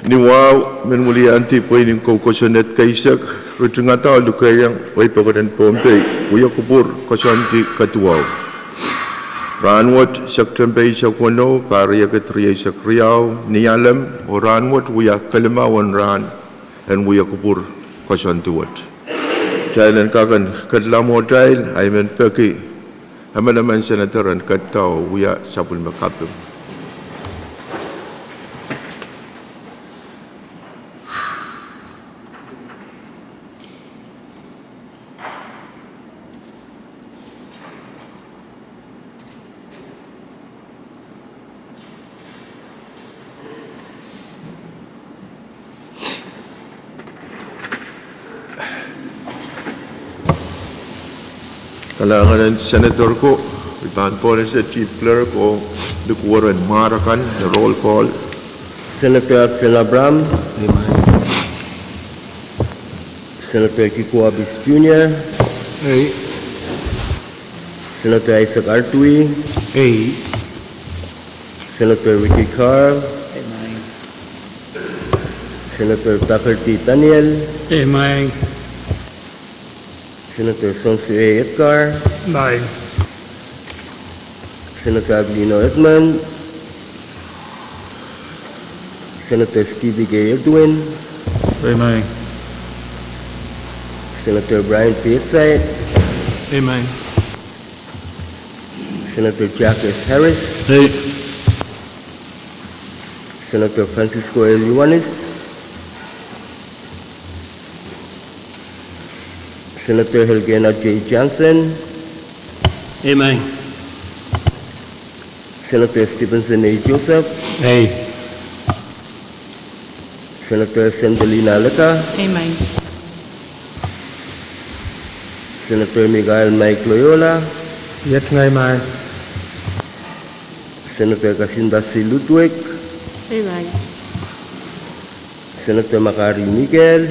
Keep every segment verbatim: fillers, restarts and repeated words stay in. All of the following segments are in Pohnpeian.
Ni wahu, men wiliandi pweinen kou kosonned keisek, ritingada oh lukehiong wehi pokon en Pohnpei wia kupwur koasoandi kaduwau. Rahnwet, September eisek weneu, pahr riekid rieisek riau, Nialem, oh rahnwet wia kelimau en rahn en wia kupwur koasoandi wet. Kitail en kak en ketlamo atail, ahi men peki emenemen senator en ketido wia sapwellime kaping. Kalahngan en senator ko, I pahn pohnese Chief Clerk oh likwerehn mwahr akan, roll call. Senator Axel Abraham. Senator Kiko Abis Junior. Senator Isaac Artui. Senator Ricky Carl. Senator Tucker T. Daniel. Senator Songsu A. Edgar. Senator Aquilino Edmund. Senator Stevie K. Edwin. Senator Brian P. Whiteside. Senator Jack S. Harris. Senator Francisco L. Ioanis. Senator Elkena J. Johnson. Senator Stevenson A. Joseph. Senator Sendelina Leka. Senator Michael Mike Loyola. Senator Kasinda C. Ludwig. Senator Makari Mikael.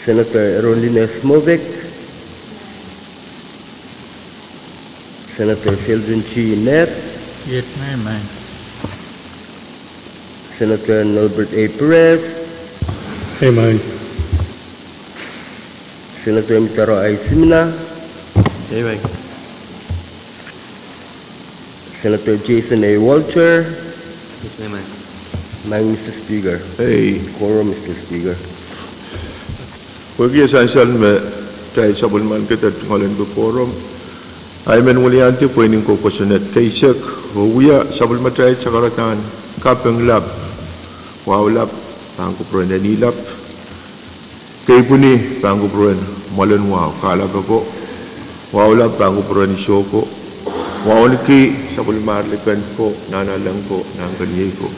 Senator Erolines Movic. Senator Sheldon G. Ned. Senator Norbert A. Perez. Senator Mitaro I. Simina. Senator Jason A. Walter. Mie, Mister Speaker. Quorum, Mister Speaker. Pwehki e sansal me kitail sapwellimanki de tungoalenki quorum, ahi men wiliandi pweinen kou kosonned keisek, oh wia sapwellimatail sakaradahn kaping lap. Wahu lap pahn kupwuren Eni Lap. Keipwini pahn kupwuren Mwoalen Wahu Kahlap ako. Wahu lap pahn kupwuren Isoh ko. Wauneki sapwellimahr liken ko, nahnalek ko, nahnkeniei ko.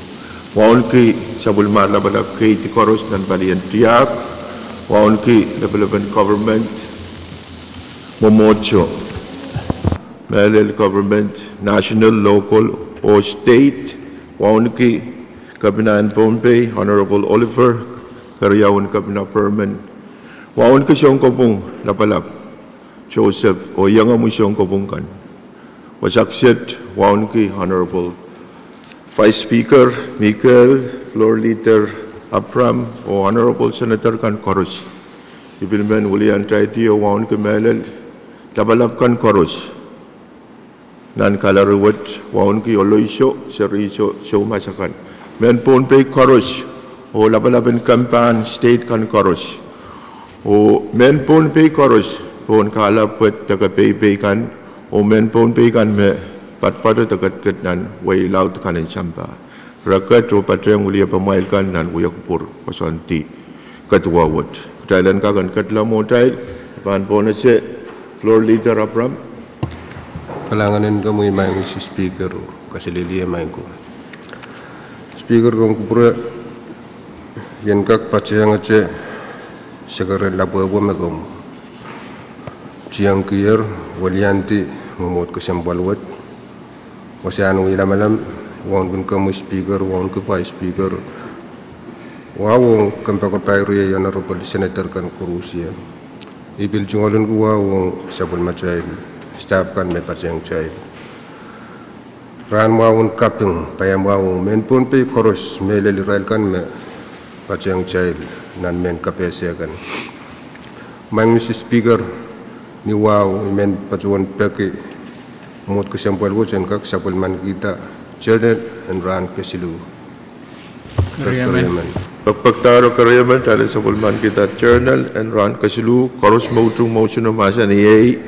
Wauneki sapwellimahr lapalap keidi koaros nan palien tiahk. Wauneki lapalapen government mwomwohdiso, mehlel government, national, local, oh state. Wauneki Kepina en Pohnpei, Honorable Oliver, keriaun Kepina Perman. Wauneki sounkopwung lapalap Joseph, oh iengomwi sounkopwung kan. Wasa kiset, wauneki Honorable Vice Speaker Mikel, Floor Leader Abraham, oh Honorable Senator kan koaros. I pil men wiliandi oh wauneki mehlel lapalap kan koaros. Nan kalari wet, wauneki Oloiso, Seriso, Soumas akan. Mehn Pohnpei koaros, oh lapalapen kempahn state kan koaros. Oh mehn Pohnpei koaros, pohn kahlap wet de kepeipei kan, oh mehn Pohnpei kan me poatopoat de ketiket nan wehi laud kan en sampah. Re ket oh patehng wiliepamwail kan nan wia kupwur koasoandi kaduwau wet. Kitail en kak en ketilong mwohtail, pahn pohnese Floor Leader Abraham. Kalahngan en komwi, Maing Mister Speaker, oh kaselehlie maing ko. Speaker, komw kupwure, I en kak patehngete sekeren lapwehpwe me komw tiengkier, wiliandi mwomwohd kesempwal wet. Wasahn wia lamalam, wauneki komwi Speaker, wauneki Vice Speaker, wahu ong kompoakepahi riei Honorable Senator kan koaros. I pil tungoalenki wahu ong sapwellimatail staff kan me patehng kitail. Rahn mwahu en kaping, paiamwahu, mehn Pohnpei koaros mehlel irail kan me patehng kitail nan mehn kapehse kan. Maing Mister Speaker, ni wahu I men patohwan peki mwomwohd kesempwal wet en kak sapwellimanikihda journal en rahn kesiluh. Keriemen. Pekpekdahr oh keriemen, kitail en sapwellimanikihda journal en rahn kesiluh. Koaros me utung mouseno mahsanih ei.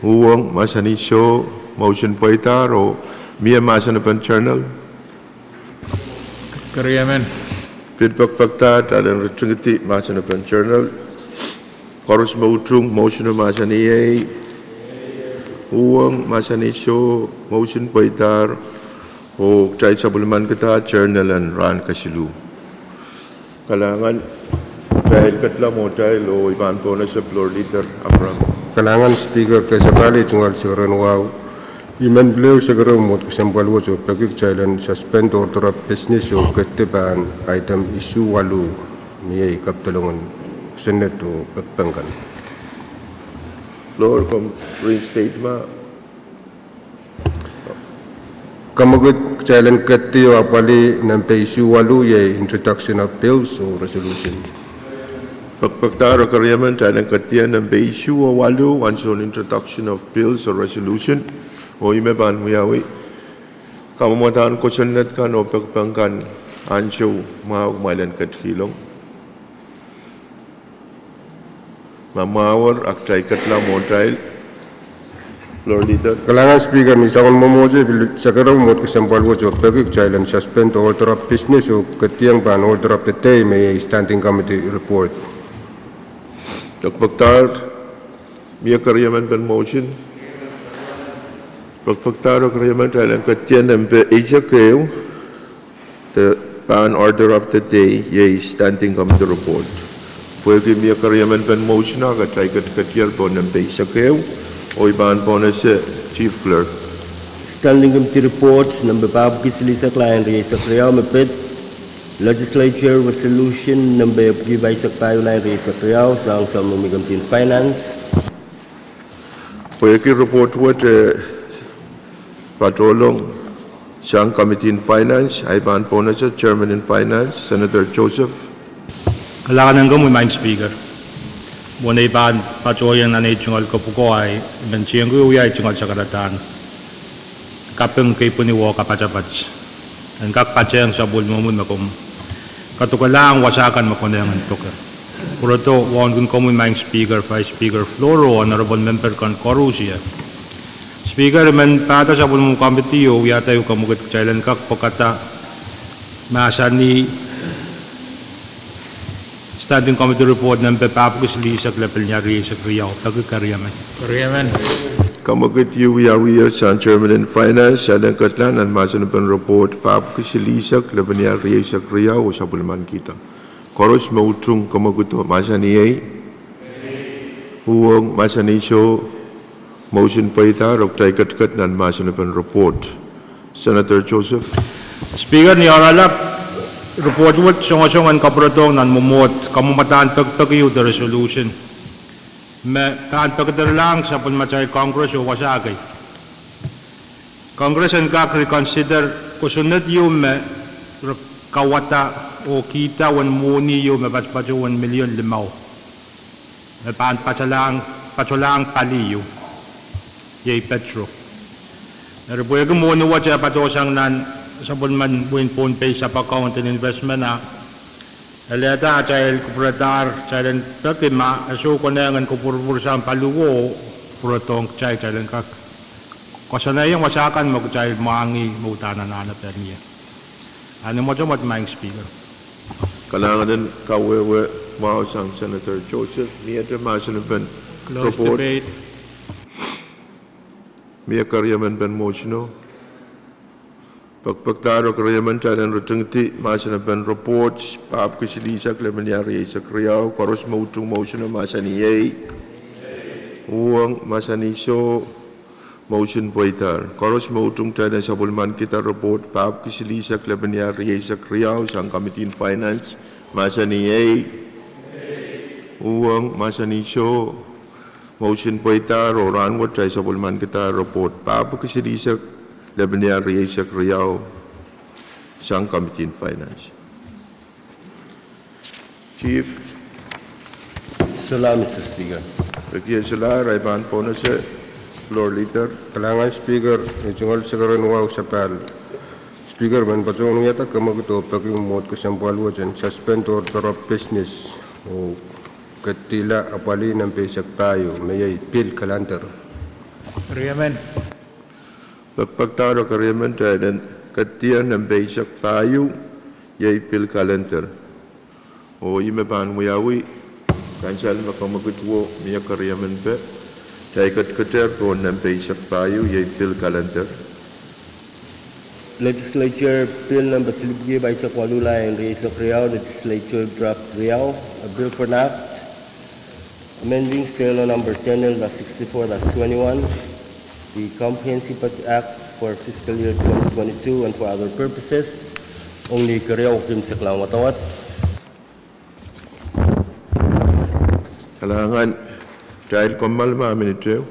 Uhwong mahsanih soh. Mouseno pweidahr oh mie mahsen en journal. Keriemen. Pil pekpekdahr, kitail en ritingidi mahsen en journal. Koaros me utung mouseno mahsanih ei. Uhwong mahsanih soh. Mouseno pweidahr oh kitail sapwellimanikihda journal en rahn kesiluh. Kalahngan, kitail ketla mwohtail oh I pahn pohnese Floor Leader Amram. Kalahngan Speaker, kesemwpwal tungoal sekeren wahu. I men pil ehu sekerehn mwomwohd kesempwal wet oh peki kitail en suspend order of business oh ketido pahn item isuh waluh, mie kapidolongen Senate oh pekipek kan. Floor, komw reinstate ma? Kamwekid, kitail en ketido apwalih nempe isuh waluh, iei introduction of bills oh resolution. Pekpekdahr oh keriemen, kitail en ketido nempe isuh oh waluh, ansoun introduction of bills oh resolution. Oh I me pahn wiawi kamwadahn kosonned kan oh pekipek kan ansou mwahu kumwail en ketikihong. Ma mwahu, ahk kitail ketla mwohtail. Floor Leader. Kalahngan Speaker, ni soangen mwomwohdiso I pil sekerehn mwomwohd kesempwal wet oh peki kitail en suspend order of business oh ketiong pahn order of the day, me iei standing committee report. Pekpekdahr, mie keriemen pen motion? Pekpekdahr oh keriemen, kitail en ketido nempe eisek ehu, de pahn order of the day, iei standing committee report. Pwehki mie keriemen pen motion, ahk kitail ketiketier pohn nempe eisek ehu, oh I pahn pohnese Chief Clerk. Standing Committee Report nempe pahpwiki silihsek, lain rieisek riau, me pid Legislature Resolution nempe epwiki pahisek pahieu, lain rieisek riau, sang Subcommittee Committee on Finance. Pwehki report wet, eh, patohlong sang Committee on Finance, I pahn pohnese Chairman on Finance, Senator Joseph. Kalahngan en komwi, Maing Speaker. Mwohn ei pahn patohieng nan ei tungoal kopwuko, I men tiengki wia ei tungoal sakaradahn kaping, kei pwini oh kapatapat en kak patehng sapwellimomwi me komw kadokelahng wasa kan me konehng en doke. Pwurodo wauneki komwi, Maing Speaker, Vice Speaker, Floor oh Honorable Member kan koarusie. Speaker, I men pahda sapwellimomwi committee oh wiahda ehu kamwekid kitail en kak pwekada mahsanih Standing Committee Report nempe pahpwiki silihsek, lepin ia rieisek riau, peki keriemen. Keriemen. Kamwekid ieu wiawi sang Chairman on Finance, kitail en ketla nan mahsen pen report pahpwiki silihsek, lepin ia rieisek riau, oh sapwellimanikihda. Koaros me utung kamwekido mahsanih ei. Uhwong mahsanih soh. Motion pweidahr oh kitail ketiket nan mahsen pen report. Senator Joseph. Speaker, ni oaralap, report wet songosong en kapwurodohng nan mwomwohd kamwamadahn pekipek ieu de resolution me pahn pekederlahng sapwellimatail Congress oh wasa kei. Congress en kak reconsider kosonned ieu me re kauwada oh kihda uwen mwohni ieu me patopato uwen milion limau me pahn patohlahng, patohlahng pali ieu, iei petro. Eri pwehki mwohni wet e patohsang nan sapwellimen wehin Pohnpei sub-account en investment, a elehda atail kupwuradahr, kitail en peki ma e sou konehng en kupwurupwursang paliwo, pwurodohng kitail, kitail en kak koasoanehdi wasa kan me kitail mwahngih me uhdahn anahne pahn ie. A ni mwotomwot, Maing Speaker. Kalahngan en kawehwe mwahu sang Senator Joseph. Miehte mahsen pen report? Mie keriemen pen moshono? Pekpekdahr oh keriemen, kitail en ritingidi mahsen pen report pahpwiki silihsek, lepin ia rieisek riau. Koaros me utung moshono mahsanih ei. Uhwong mahsanih soh. Motion pweidahr. Koaros me utung, kitail en sapwellimanikihda report pahpwiki silihsek, lepin ia rieisek riau, sang Committee on Finance, mahsanih ei. Uhwong mahsanih soh. Motion pweidahr oh rahnwet kitail sapwellimanikihda report pahpwiki silihsek, lepin riehsek riau sang Committee on Finance. Chief. Solahr, Mister Speaker. Rikie solahr, I pahn pohnese, Floor Leader. Kalahngan Speaker, ni tungoal sekeren wahu sapahl. Speaker, men patohwan wiahda kemwekid oh peki mwomwohd kesempwal wet en suspend order of business oh ketidihla apwalih nempe eisek pahieu, me iei pil kalender. Riemen. Pekpekdahro keriemen, kitail en ketidien nempe eisek pahieu, iei pil kalender. Oh ih me pahn wiawi, kansal me kemwekid wo mie keriemen pe, kitail ketiketer pohn nempe eisek pahieu, iei pil kalender. Legislature Bill number silipwiki pahisek waluh, lain rieisek riau, Legislature Draft riau, a bill for an act amending State Law number ten L dash sixty-four dash twenty-one, the Comprehensive Budget Act for fiscal year twenty twenty-two and for other purposes. Ong ni keriau, Kimsek Langwadawad. Kalahngan, kitail kommoal ma minit ehu.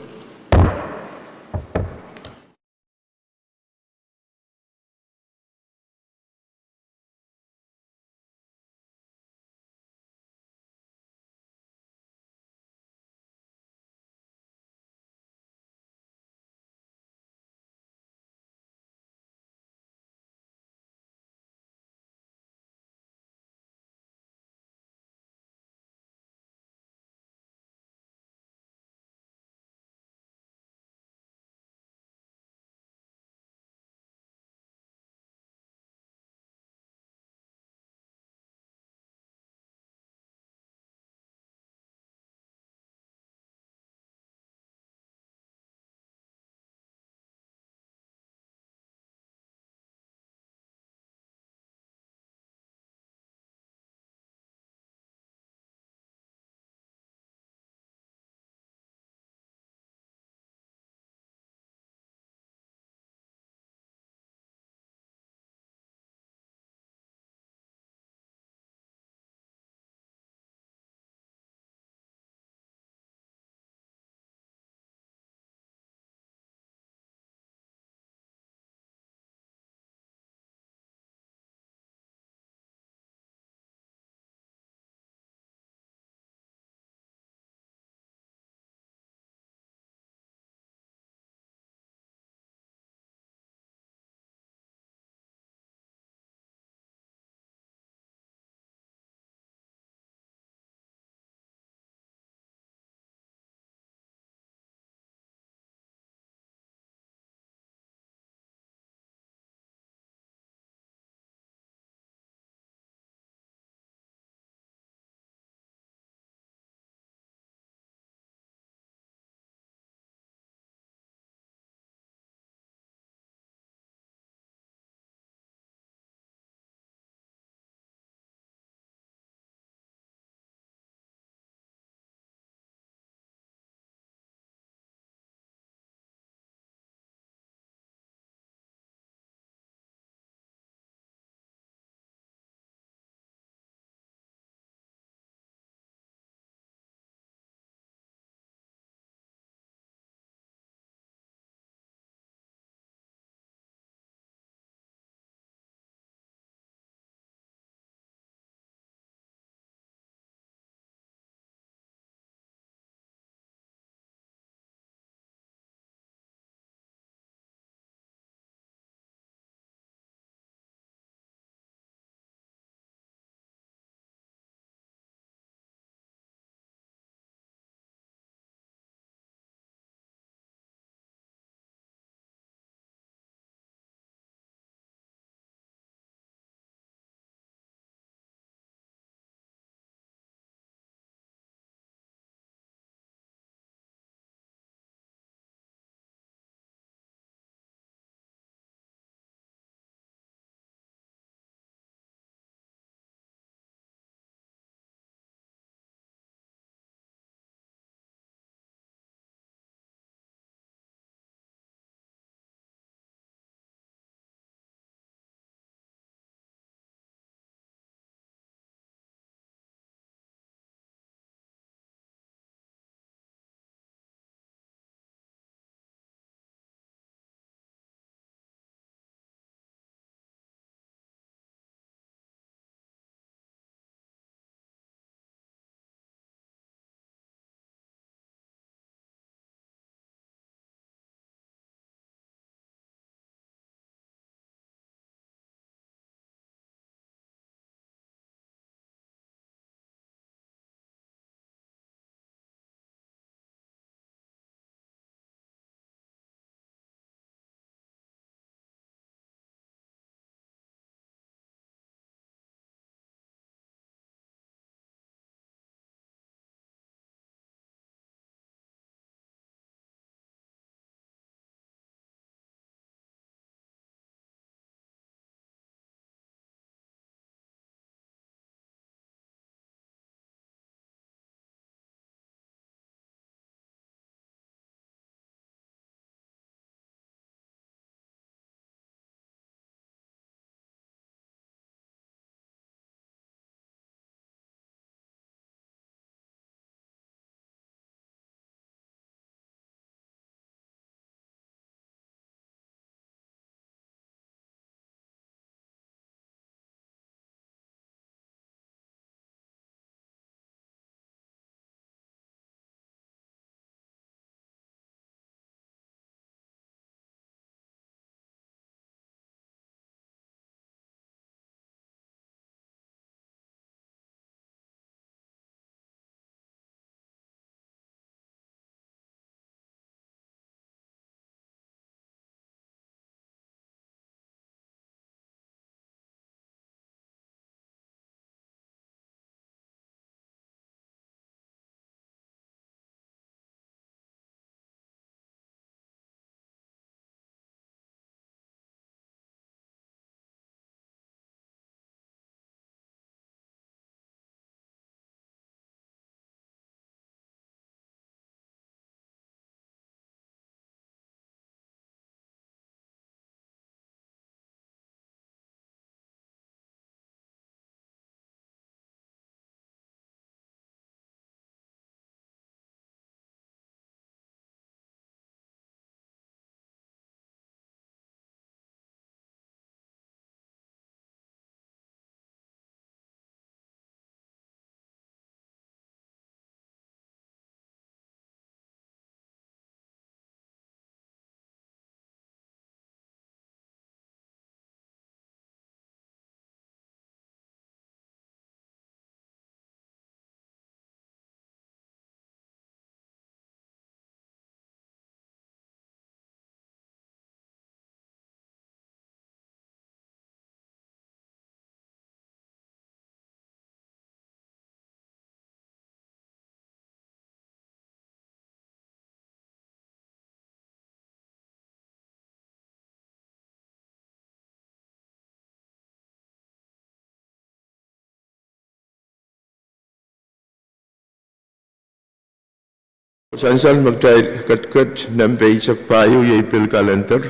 Sansal me kitail ketiket nempe eisek pahieu iei pil kalender,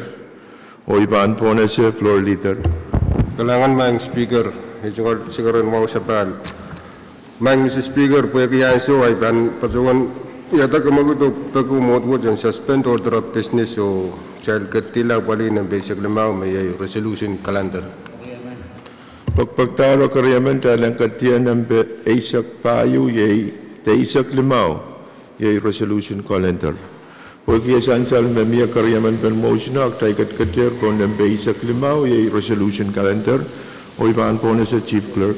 oh I pahn pohnese floor leader. Kalahngan Madam Speaker, I tungoal sikeren wahu sapahl. Madam Speaker, pwehki ansou, I pahn patohwan wiahda kemwekid oh peki mwohd wet en suspend order of business oh kitail ketidihla apwalih nempe eisek limau me iei resolution calendar. Pekpekdahr oh keriemen kitail en ketiket nempe eisek pahieu iei, de eisek limau iei resolution calendar. Pwehki e sansal me mie keriemen pen motion, kitail ketiketier pohn nempe eisek limau iei resolution calendar, oh I pahn pohnese Chief Clerk.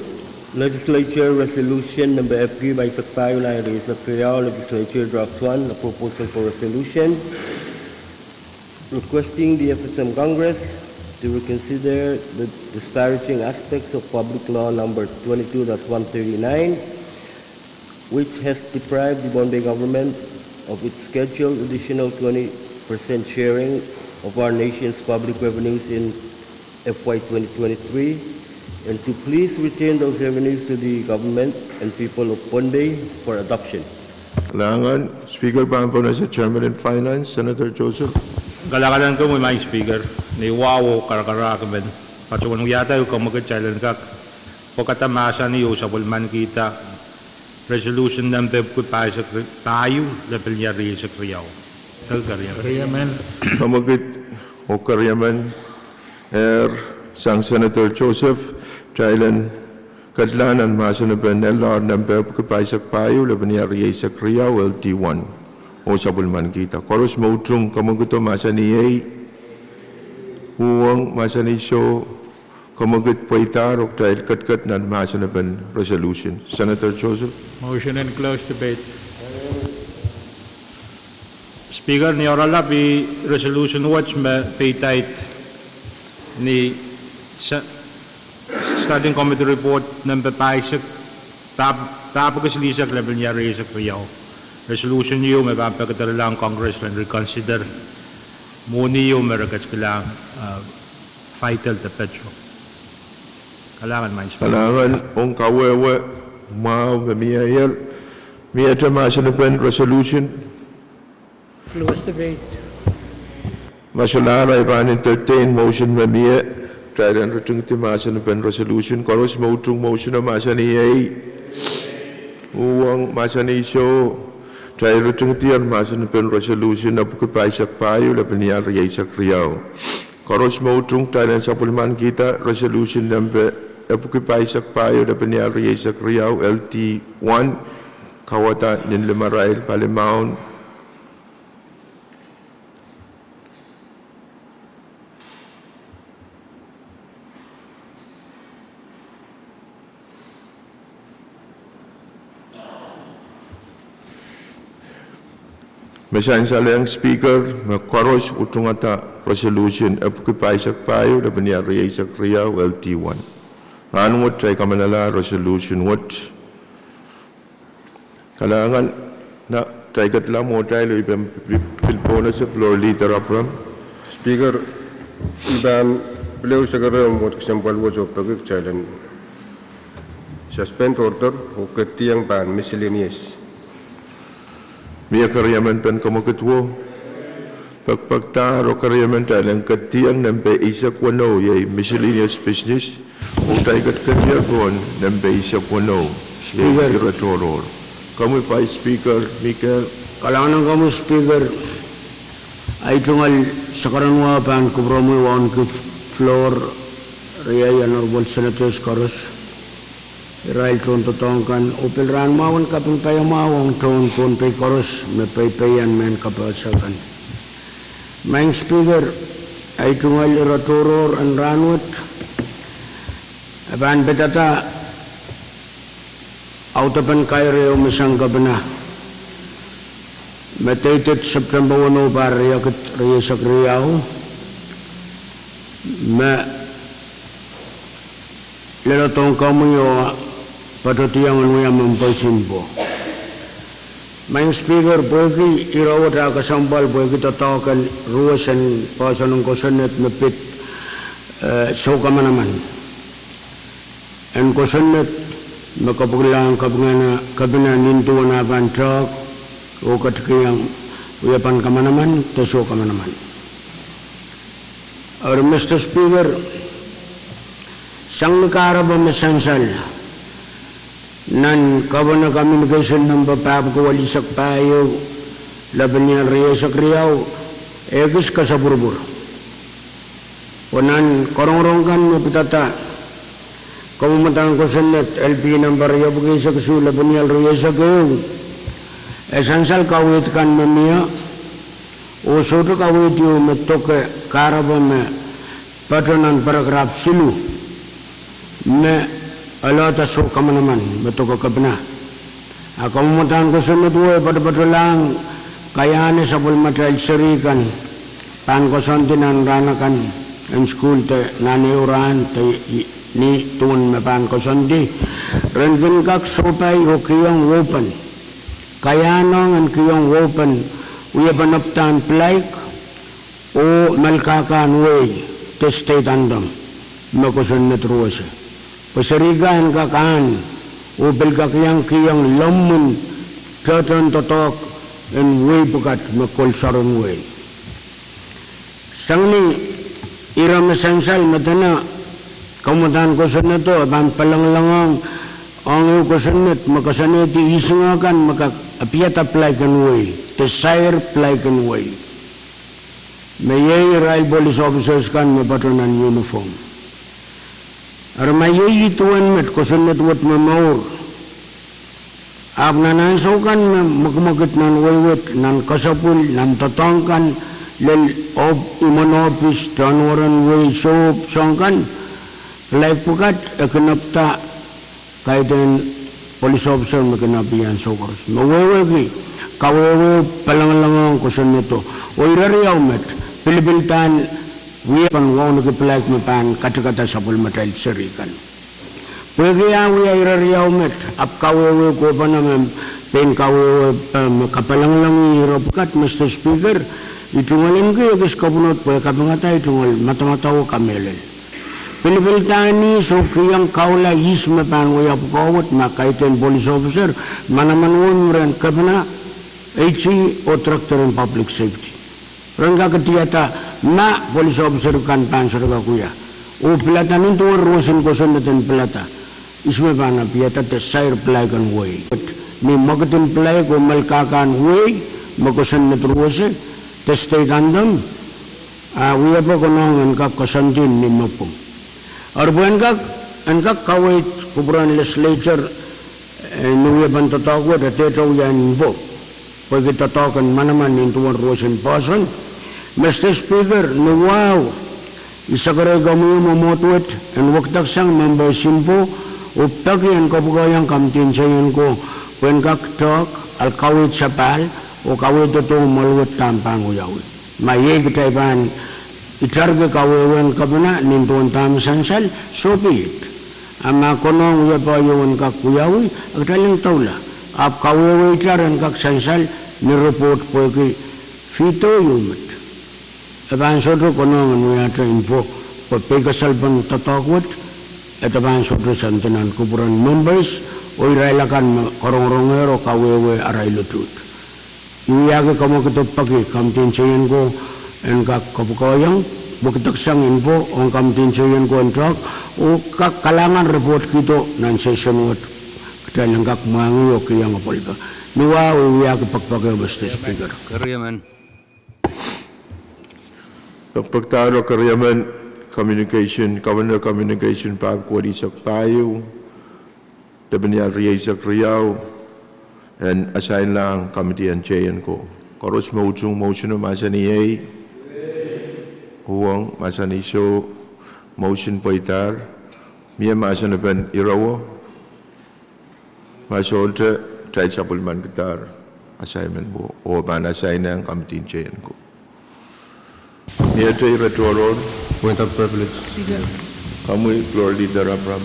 Legislature Resolution nempe epwiki pahisek pahieu, riesek riau, Legislature Draft One, a proposal for resolution requesting the F S M Congress to reconsider the disparaging aspects of Public Law number twenty-two dash one thirty-nine, which has deprived the Pohnpei government of its scheduled additional twenty percent sharing of our nation's public revenues in F Y twenty twenty-three, and to please return those revenues to the government and people of Pohnpei for adoption. Kalahngan. Speaker pahn pohnese Chairman en Finance, Senator Joseph. Kalahngan en komwi Madam Speaker, ni wahu oh karakarahk men, patohwan wiahda ehu kemwekid kitail en kak pwekada mahsanih oh sapwellimanikihda resolution nempe epwiki pahisek ri-, pahieu, lepin iar riesek riau. Keriemen. Kemwekid oh keriemen, er, sang Senator Joseph, kitail en kedlahng nan mahsen en L R nempe epwiki pahisek pahieu, lepin iar riesek riau, L T one, oh sapwellimanikihda. Koaros me utung kemwekido mahsanih ei, uhwong mahsanih soh, kemwekid pweidahr oh kitail ketiket nan mahsen en resolution. Senator Joseph. Motion en close debate. Speaker, ni oaralap, ih resolution wet me peidaid ni sa-, Standing Committee Report nempe pahisek, pahp-, pahpwiki silihsek lepin iar riesek riau. Resolution ieu me pahn pekederlahng Congress ren reconsider mwohni ieu me re ketikilahng, eh, vital de petro. Kalahngan Madam Speaker. Kalahngan ong kawehwe mwahu me mieier. Miehte mahsen en resolution? Close debate. Ma solahr, I pahn entertain motion me mie, kitail en ritingdi mahsen en resolution. Koaros me utung motion o mahsanih ei, uhwong mahsanih soh, kitail ritingdier mahsen en resolution epwiki pahisek pahieu, lepin iar riesek riau. Koaros me utung, kitail en sapwellimanikihda resolution nempe epwiki pahisek pahieu, lepin iar riesek riau, L T one, kauwada nin limarail palimaun. Me sansalehng Speaker me koaros utungada resolution epwiki pahisek pahieu, lepin iar riesek riau, L T one. Nan wet kitail kamanala resolution wet. Kalahngan, na, kitail ketila mwohtail oh I pil, pil pohnese floor leader Abraham. Speaker, I pahn pil ehu sekerehmw mwohd kesempwal wet oh peki kitail en suspend order oh ketidiong pahn miscellaneous. Mie keriemen pen kemwekid wo? Pekpekdahr oh keriemen kitail en ketidiong nempe eisek weneu, iei miscellaneous business. Oh kitail ketiketier pohn nempe eisek weneu, iei ire tohrohr. Komwi Vice Speaker Mikel. Kalahngan ong komwi Speaker, ei tungoal sakaradahn pahn kupwuromwi wauneki floor, riei Honourable Senators koaros, irail tohndoadoahk kan, oh pil rahn mwahu en kaping paiamwahu ong tohn Pohnpei koaros me peipeian mehn kapehse kan. Madam Speaker, ei tungoal ire tohrohr en rahnwet, e pahn pidada audepen kair ehu me sang kepina, me dated September weneu, pahr riekid riesek riau, me lelodohng komwi oh patohdiong en wia mehn pwesin pwo. Madam Speaker, pwehki ire wet ah kesempwal pwehki doadoahk en ruwes en poahsoan en kosonned me pid, eh, soukamanaman en kosonned me kapwukilang kepina, kepina nin duwen ah pahn tehk, oh ketikihong wiepen kamanaman de soh kamanaman. Eri Mister Speaker, sang ni kahrepe me sansal nan Governor Communication Number pahpwiki welisek pahieu, lepin ial rieisek riau, ekis kesapwurpwur. Pwe nan korongorong kan me pidada, kamwomwdahn kosonned L P number riepwiki eisek isuh, lepin ial rieisek ehu, e sansal kaweid kan me mie, oh sohte kaweid ieu me doke kahrepe me patoh nan paragraph siluh, me alohda soh kamanaman me doke kepina. A kamwomwdahn kosonned wet e patopatolahng kaiahne sapwellimatail seri kan pahn koasoandi nan rahn akan en sukuhl de nan ehu rahn de ni duwen me pahn koasoandi, ren kin kak sohpai oh kihong weupen, kaiahn ong en kihong weupen wiepen apwdahn pilaik oh melkahkahn wehi de state anthem me kosonned ruwese, pwe seri kan en kak ahn oh pil kak iang kihong lemmwin tohtohn doadoahk en wehi pwukat me kol soaren wehi. Sang ni ire me sansal me dene kamwomwdahn kosonnedo e pahn palengelengohng ong ehu kosonned me koasoanehdi ihs kan me kak apwaiada pilaiken wehi de sair pilaiken wehi, me iei irail police officers kan me patoh nan uniform. Eri ma iei ih duwen met kosonned wet me mour, ahpw nan ansou kan me mwekimwekid nan wehi wet, nan kesepwil, nan doadoahk kan, lel imwen ohpis, tohn weren wehi, sohp, soahng kan, pilaik pwukat e kin apwda kaidehn police officer me kin apian ansou koaros me wehwehki kawehwe palengelengohng kosonnedo. Oh ire riau met, pilipildahn wiepen wauneki pilaik me pahn katikada sapwellimatail seri kan. Pwehki ah wia ire riau met, ahpw kawehwe kohpene me pein kawehwe, eh, me kapalengelengohng ire pwukat, Mister Speaker, I tungoalenki ekis kapwunod pwe kapingada, I tungoal madamadau oh kamehlel. Pilipildahn ihs oh kihong kaula ihs me pahn wia pwukoa wet, ma kaidehn police officer, manaman wet me ren kepina, AG, oh Director en Public Safety. Ren kak idihada ma police officer kan pahn sohte kak wia oh pilada nin duwen roson kosonned en pilada ihs me pahn apwaiada de sair pilaiken wehi. Ni mwekidin pilaik oh melkahkahn wehi me kosonned ruwese de state anthem, a wiepe konehng en kak koasoandi ni mepwung. Eri pwe en kak, en kak kaweid kupwuren legislature, eh, ni wiepen doadoahk wet e dehde wia inpo, pwehki doadoahk en manaman nin duwen roson poahsoan. Mister Speaker, ni wahu I sakerehki omwi mwomwohd wet en wekideksang members inpo oh peki en kapwukoahiong Committee en Seion ko pwe en kak tehk ahl kaweid sapahl oh kaweid doadoahk mwoal wet dahme pahn wiawi. Ma iei kitail pahn itarki kawehwehn kepina nin duwen dahme sansal, so be it. A ma konehng wiepe ieu en kak wiawi, a kitail en doula. Ahpw kawehwe itar en kak sansal ni report pwehki veto ieu met, e pahn sohte konehng en wiahte inpo, pwe peikasalepen doadoahk wet, e de pahn sohte soandi nan kupwuren members oh irail akan me karongorongehr oh kawehwe arail utuht. I wiahki kamwekid oh peki Committee en Seion ko en kak kapwukoahiong, wekideksang inpo ong Committee en Seion ko en tehk oh kak kalahngan report kihdo nan session wet, kitail en kak mwahngih oh kihong apwalpa. Ni wahu I wiahki pekipek ehu, Mister Speaker. Pekipekdahr oh keriemen communication, Governor Communication pahpwiki welisek pahieu, lepin ial rieisek riau, en asainlahng Committee en Seion ko. Koaros me utung motion o mahsanih ei. Uhwong, mahsanih soh, motion pweidahr. Mie mahsen epen irowo? Ma sohte, kitail sapwellimanikidahr assignment wo oh pahn asainlahng Committee en Seion ko. Miehte ire tohrohr? Point of privilege. Komwi Floor Leader Abraham.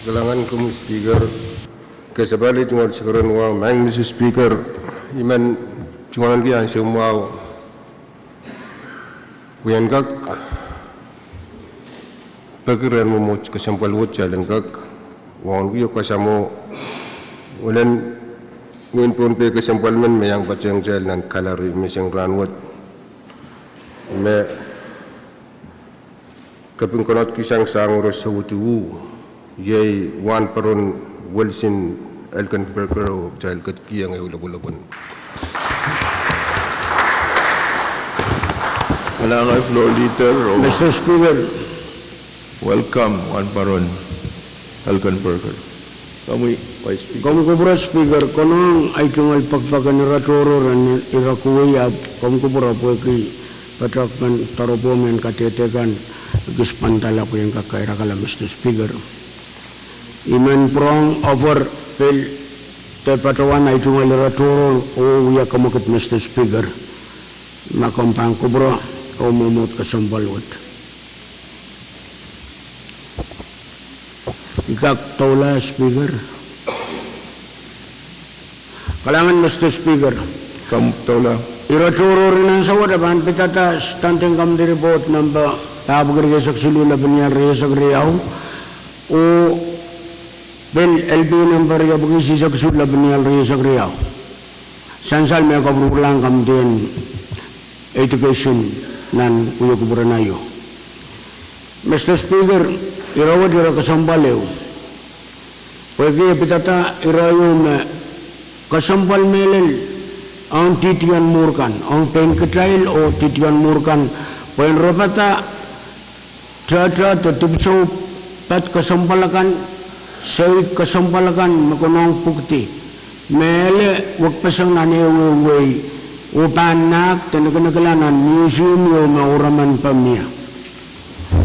Kalahngan komwi Speaker. Kesempwal tungoal sekeren wahu, Mister Speaker. I men tungoal ki ansou mwahu pwe en kak peki rehn mwomwohd kesempwal wet, kitail en kak wauneki oh kasamwo, oh len Wehin Pohnpei kesempwal men me iang patehng kitail nan gallery menseng rahnwet, me kepin konehng kisang sang ire soutik, iei Wahnparon Wilson Elkenberger, oh kitail ketikihong ehu lopwolopwon. Kalahngan Floor Leader, oh Mister Speaker. Welcome, Wahnparon Elkenberger. Komwi, Vice Speaker. Komw kupwure Speaker, konehng ahi tungoal pekipek en ire tohrohr en ire kuwei, ahpw komw kupwure pwehki patohwan doaropwe mehn kadehde kan, kis pahn dahla pwe I en kak kairakala Mister Speaker. I men pwurehng offer pil de patohwan ahi tungoal ire tohrohr oh wia kemwekid Mister Speaker. Ma komw pahn kupwure oh mwomwohd kesempwal wet. I kak doula Speaker. Kalahngan Mister Speaker. Komw doula. Ire tohrohr ni ansou wet e pahn pidada Standing Committee Report number pahpwiki rieisek siluh lepin ial rieisek riau, oh pil L P number riepwiki rieisek siluh lepin ial rieisek riau. Sansal me kapwurpwurlahng Committee en Education nan wia kupwuren aio. Mister Speaker, ire wet ire kesempwal ehu. Pwehki e pidada ire ieu me kesempwal mehlel ong dihdion mwuhr kan, ong pein kitail oh dihdion mwuhr kan, pwe en ropada tohtohdo dipwisou pad kesempwal akan, sei kesempwal akan me konehng pwukidi, me ele wekpeseng nan ehuehu wehi, oh pahn nahk de nekenekla nan museum ieu me ouramen pwe mie.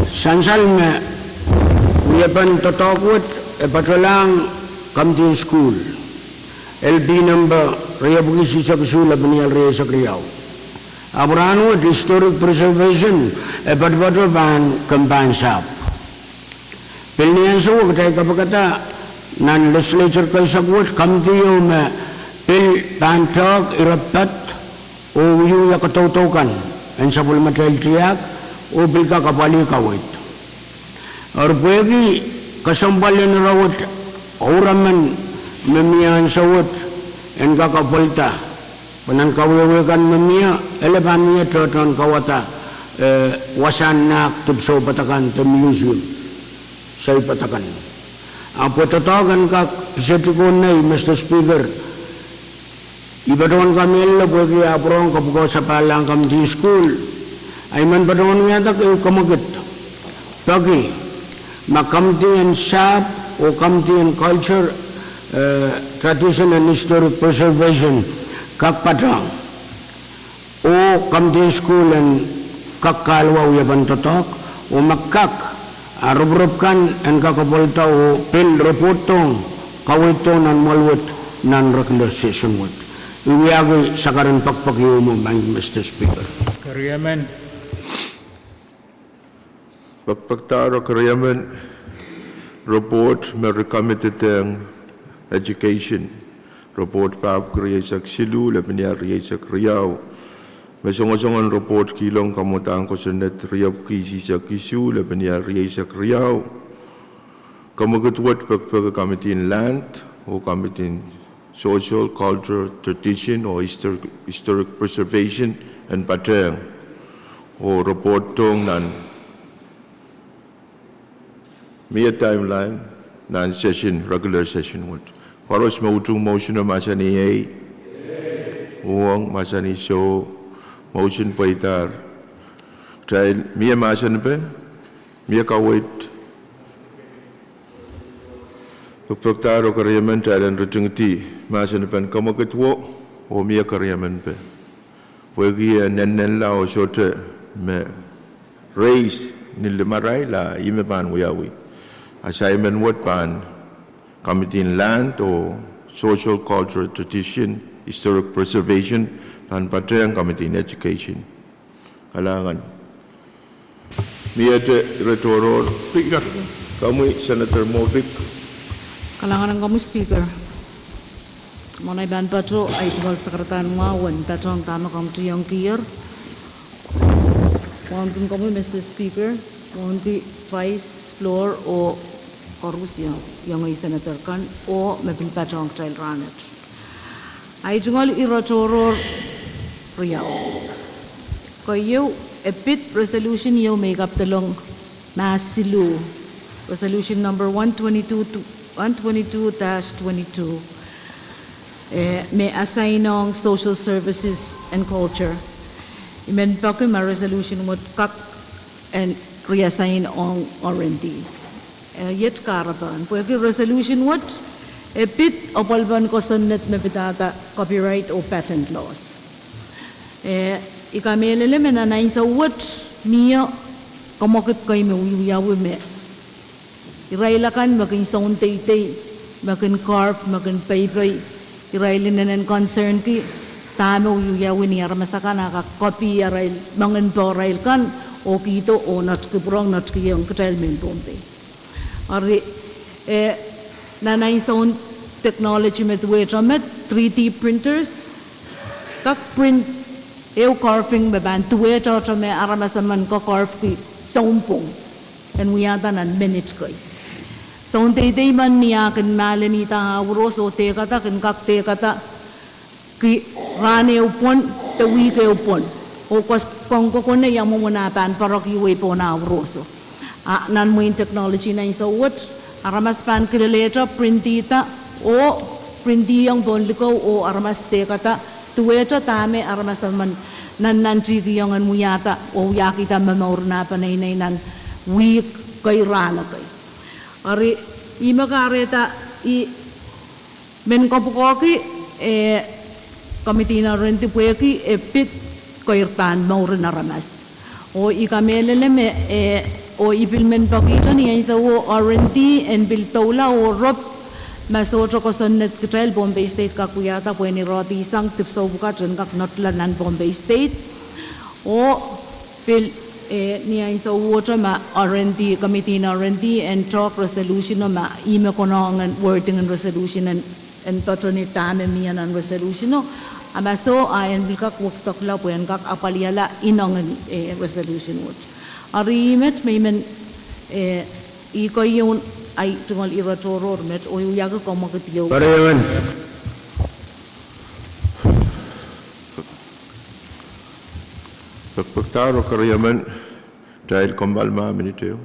Sansal me wiepen doadoahk wet e patohlahng Committee en School, L P number riepwiki rieisek siluh lepin ial rieisek riau. Ahpw rahnwet Historic Preservation e patopato pahn kempahn sahpw. Pil ni ansou wet kitail kapikada nan Legislature keisek wet Committee ieu me pil pahn tehk ire pad oh wiewia kadaudau kan en sapwellimatail tiahk oh pil kak apwalih kaweid. Eri pwehki kesempwal en ire wet, ouramen me mie ansou wet en kak apwalihda, pwe nan kawehwe kan me mie, ele pahn mie tohtohn kauwada, eh, wasahn nahk dipwisou padakan de museum, sei padakan. Ahpw pwe doadoahk en kak pisediko nei, Mister Speaker, I patohwan kamehlele pwehki ahpw rong kapwukoa sapahlahng Committee en School, ahi men patohwan wiahda ehu kemwekid. Peki, ma Committee en Sahpw oh Committee en Culture, eh, Tradition and Historic Preservation kak patohwan, oh Committee en School en kak kahluwa wiepen doadoahk, oh ma kak, a ropirop kan en kak apwalihda oh pil report ong, kaweid ong nan mwoahl wet, nan regular session wet. I wiahki sakaren pekipek ieu mwo, Mister Speaker. Keriemen. Pekipekdahr oh keriemen report me recommended ong Education. Report pahpwiki rieisek siluh lepin ial rieisek riau. Me songosong en report kihlong kamwadahn kosonned riepwiki rieisek isuh lepin ial rieisek riau. Kemwekid wet pekipeki Committee en Land oh Committee en Social, Culture, Tradition oh Historic, Historic Preservation en patehng. Oh report ong nan mie timeline nan session, regular session wet. Koaros me utung motion o mahsanih ei. Uhwong, mahsanih soh. Motion pweidahr. Kitail mie mahsanipe, mie kaweid. Pekipekdahr oh keriemen, kitail en ritingidi mahsanipen kemwekid wo, oh mie keriemen pe. Pwehki e nennenla oh sohte me raise ni limarail a ih me pahn wiawi. Assignment wet pahn Committee en Land oh Social, Culture, Tradition, Historic Preservation pahn patehng Committee en Education. Kalahngan. Miehte ire tohrohr. Speaker. Komwi Senator Mohrik. Kalahngan ong komwi Speaker. Mwohn ei pahn patoh, ei tungoal sakaradahn mwahu en patohng dahme komw tiong kier. Mwohn kin komwi Mister Speaker, mwohn kin Vice, Floor oh koaros iong, iong ei Senator kan oh me pil patohng kitail rahnwet. Ei tungoal iratohrohr riau. Keieu, e pid resolution ieu me I kapedolong mahs siluh. Resolution number one twenty-two, one twenty-two dash twenty-two. Eh, me assign ong Social Services and Culture. I men peki ma resolution wet kak en reassign ong R and D. Eh, iet kahrepen. Pwehki resolution wet, e pid apwalpen kosonned me pidada copyright oh patent laws. Eh, I kamehlele me nan ansou wet, mie kamwakid kei me wiewiawi me irail akan me kin soun teitei, me kin carve, me kin peipei, irail inenen concern ki, dahme wiewiawi ni aramas akan a kak copy arail, moangen pohrail kan, oh kihdo, oh notkipwurong, notkiong kitail mehn Pohnpei. Ari, eh, nan ansoun technology me duwehte met, three D printers, kak print ehu carving me pahn duwehte me aramas emen kak carve ki sounpwong, en wiahda nan minit kei. Soun teitei men ni ah kin mahlenihda ah iroso, dehkada, kin kak dehkada ki rahn ehu pwon, de wihk ehu pwon. Oh koasoandi kokone ia mwomwen ah pahn poarokihwei pohn ah iroso. A nan mwein technology nan ansou wet, aramas pahn kilelehte, printihda, oh printiong pohn likou, oh aramas dehkada, duwehte dahme aramas emen nannantihkiong en wiahda, oh wiahkihda momour en ah peneinei nan wihk kei, rahn kei. Ari, ih me kahrehda I men kapwukoahki, eh, committee en R and D pwehki e pid keirdan mour en aramas. Oh I kamehlele me, eh, oh I pil men pekihda ni ansou R and D en pil doula oh rop ma sohte kosonned kitail Pohnpei State kak wiahda pwehn irohdihsang dipwisou pwukat en kak notla nan Pohnpei State. Oh pil, eh, ni ansou wet ma R and D, committee en R and D en tohk resolution o ma ih me konehng en wording en resolution en, en patohwan dahme mie nan resolution o. A ma soh, a en pil kak wekidekla pwehn kak apwalihala inengen, eh, resolution wet. Ari ih met me I men, eh, ih keieun ei tungoal iratohrohr met, oh I wiahki kamwakid ieu. Keriemen. Pekpekdahr oh keriemen, kitail kommoal mah minit ehu.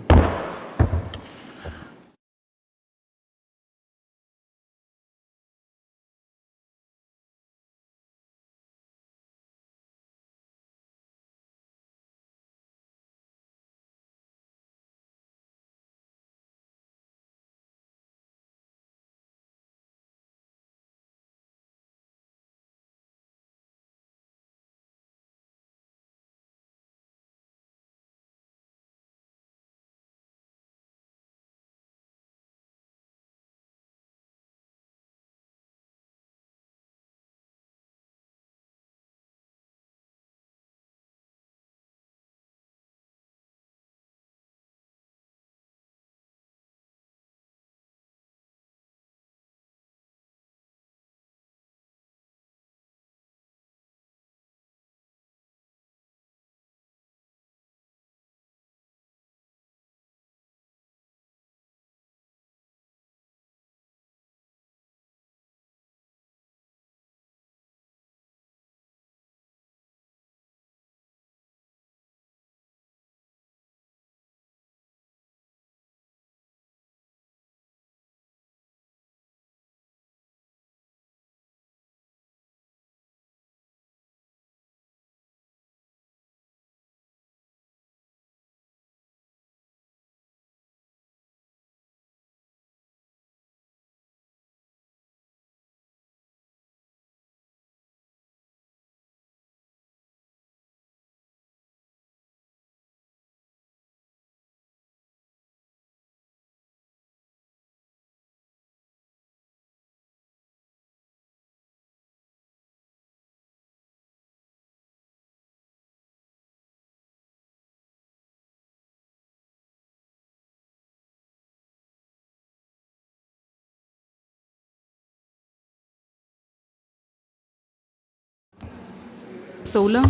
Doula.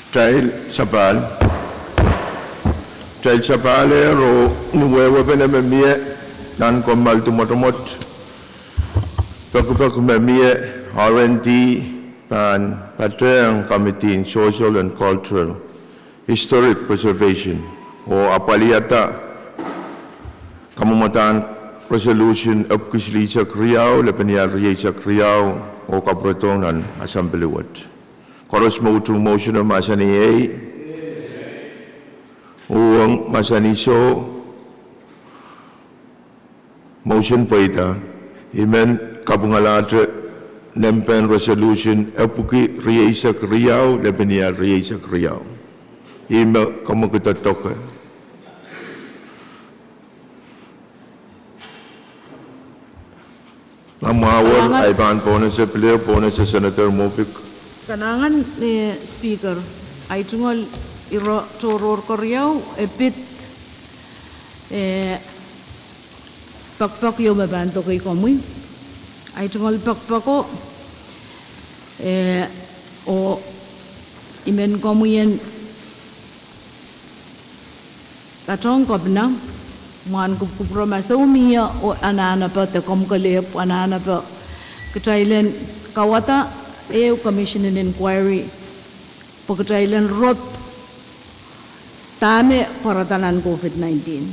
Kitail sapahl. Kitail sapahl oh ni wehwehpen me mie nan kommoal mwotomwot. Pekipek me mie R and D pahn patehng Committee on Social and Cultural Historic Preservation oh apwalihada kamwomwadahn resolution epwiki silihsek riau, lepenial rieisek riau, oh kapwuredo nan assembly wet. Koaros me utung motion o mahsanih ei. Uhwong mahsanih soh. Motion pweida. I men kapwungalahte nempehn resolution epwiki rieisek riau, lepenial rieisek riau. Ih me komw kihda doke. Lamwawor, ahi pahn pohnese pil, pohnese Senator Mofik. Kalahngan, eh, Speaker, ahi tungoal ire tohrohr keriau, e pid, eh, pekipek ieu me pahn dokei komwi. Ahi tungoal pekipeko, eh, oh I men komwi en patohng Kepina, mwahnakupwure ma soumie oh anahnepe de komw kelehpw anahnepe, kitail en kauwada ehu Commission en Inquiry, pwe kitail en rop dahme pwarada nan COVID nineteen.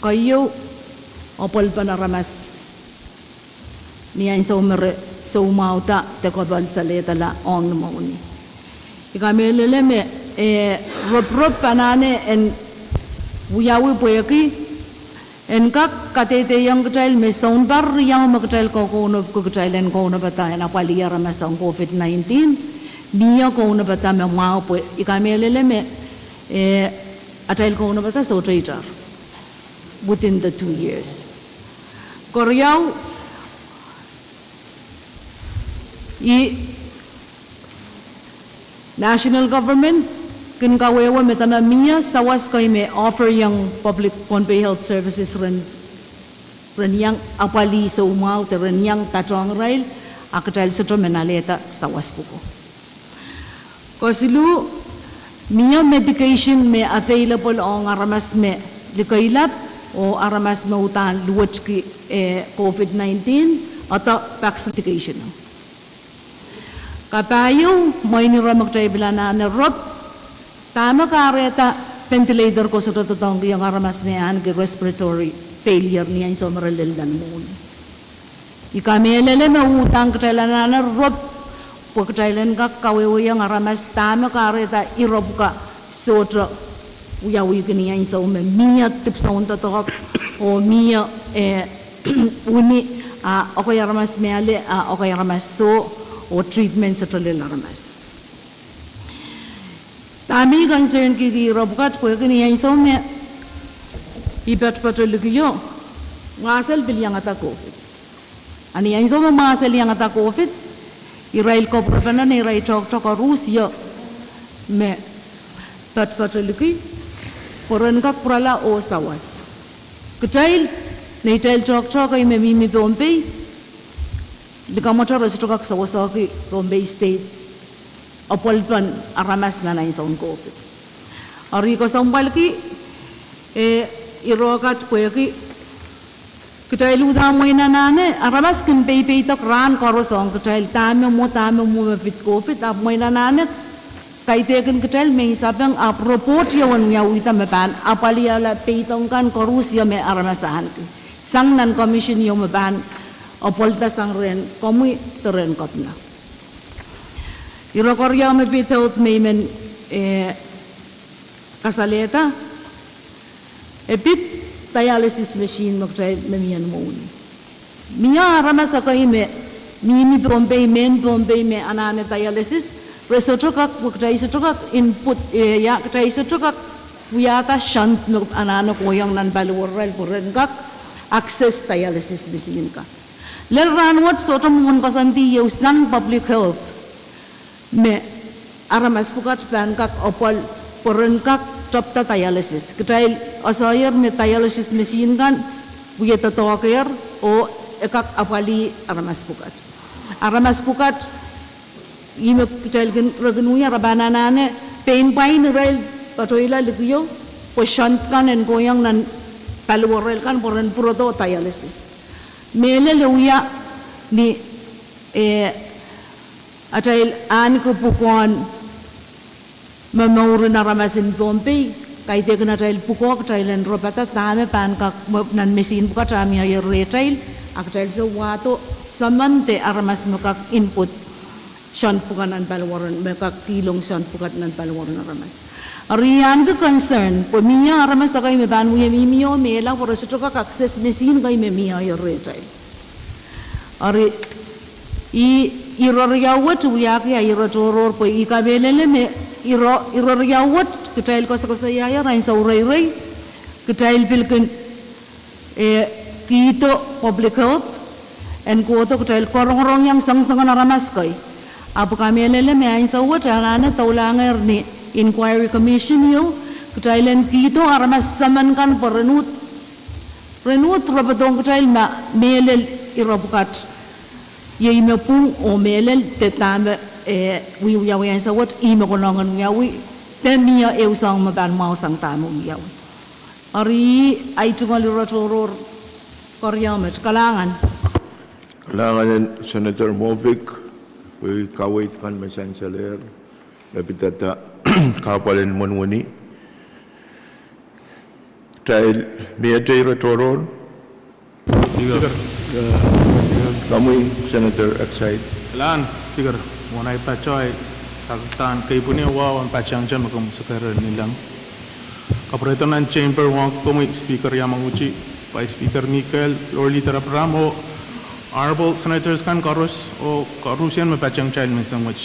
Keieu, apwalipen aramas ni ansou me re soumwahda de kapwal salehdala ong ni mwohni. I kamehlele me, eh, roprop anahne en wiawi pwehki en kak kadehdehiong kitail me sounpar riau me kitail kokounop, ke kitail en kaunopada en apwalih aramas ong COVID nineteen, mie kaunopada me mwahu pwe I kamehlele me, eh, atail kaunopada sohte itar within the two years. Keriau, I national government kin kawehwe me dene mie sawas kei me offer iong public Pohnpei Health Services ren, ren iang apwalih soumwahu de ren iang patohng irail, a kitail sohte men alehda sawas pwuko. Kesiluh, mie medication me available ong aramas me likeilap oh aramas me uhdahn luwetki, eh, COVID nineteen, odohn vaccine medication. Kapahieu, mwein ire me kitail pil anahne rop, dahme kahrehda ventilator ko sohte doadoahngkihong aramas me ahneki respiratory failure ni ansou me re lel nan mwohni. I kamehlele me uhdahn kitail anahne rop pwe kitail en kak kawehwehiong aramas dahme kahrehda ire pwukat sohte wiawihki ni ansou me mie dipwisoun doadoahk oh mie, eh, wini, a ekei aramas me ale, a ekei aramas soh, oh treatment sohte lel aramas. Dahme I concern kihki ire pwukat pwehki ni ansou me I patopato likio, mwahsel pil iangada COVID. A ni ansou me mwahsel iangada COVID, irail kapwurpene, irail toahkte koaros me patopato liki, pwe ren kak pwurala oh sawas. Kitail, neitail toahkte kei me mihmi Pohnpei, likamwete re sohte kak sewesehki Pohnpei State apwalipen aramas nan ansoun COVID. Eri kesempwalki, eh, ire kat pwehki kitail uhdahn mwein anahne, aramas kin peipeidoak rahn koaros ong kitail dahme mwo, dahme mwo me pid COVID, ahpw mwein anahne kaidehkin kitail mehn sapeng ahpw report ieu en wiawihda me pahn apwalihala peidoang kan koaros me aramas ahneki, sang nan commission ieu me pahn apwalihda sang rehn komwi de rehn Kepina. Ire keriau me pid health me I men, eh, kasalehda, e pid dialysis machine me kitail me mie mwohni. Mie aramas ekei me mihmi Pohnpei, mehn Pohnpei me anahne dialysis, re sohte kak, pwe kitail sohte kak input, eh, ia, kitail sohte kak wiahda shunt me anahne kohiong nan paliwararail pwe ren kak access dialysis machine kan. Lel rahnwet sohte mwohn koasoandi ieu sang public health me aramas pwukat pahn kak apwal pwe ren kak tepda dialysis. Kitail koasoier me dialysis machine kan wie doadoahkehr oh e kak apwalih aramas pwukat. Aramas pwukat, ih me kitail kin, re kin wia, re pahn anahne pein pwain irail patohla likio pwe shunt kan en kohiong nan paliwararail kan pwe ren pwurodo dialysis. Mehlel e wia ni, eh, atail ahneki pwukoahn momouren aramas en Pohnpei, kaidehkin atail pwukoa kitail en rapahda dahme pahn kak me, nan mesin pwukat a mie rehtail, a kitail sou wahdo summon de aramas me kak input soahng pwukat nan paliwaren, me kak kihlong soahng pwukat nan paliwaren aramas. Eri ahneki concern pwe mie aramas ekei me pahn wie mihmi oh mehla pwe re sohte kak access mesin kei me mie rehtail. Eri, ih, ire riau wet wiahki ah ire tohrohr pwe I kamehlele me ire, ire riau wet kitail koasokoasoiaier ansou reirei, kitail pil kin, eh, kihdo public health en kohdo kitail rongorong iang soangsoangen aramas kei. Ahpw I kamehlele me ansou wet anahne doulahngehr ni Inquiry Commission ieu, kitail en kihdo aramas summon kan pwe re uhd, re uhd repedohng kitail ma mehlel ire pwukat iei me pwung oh mehlel de dahme, eh, wiwiawi ansou wet, ih me konehng en wiawi, de mie ehu soahng me pahn mwahu sang dahme wiawi. Eri, ahi tungoal ire tohrohr keriau met. Kalahngan. Kalahngan en Senator Movic, pwe kaweid kan me sansalehr, me pidada kahpwal en mwohn wini. Kitail miehte ire tohrohr. Speaker. Komwi Senator Exide. Kalahngan Speaker, mwohn ahi patoh ahi, kak dahn keipwini wahu en patehngte me komw sekere nilang. Kapwurehdo nan chamber ong komwi Speaker Yamauchi, Vice Speaker Ngikel, Floor Leader Abraham oh Honorable Senators kan koaros oh koaruhsie me patehng kitail menseng wet.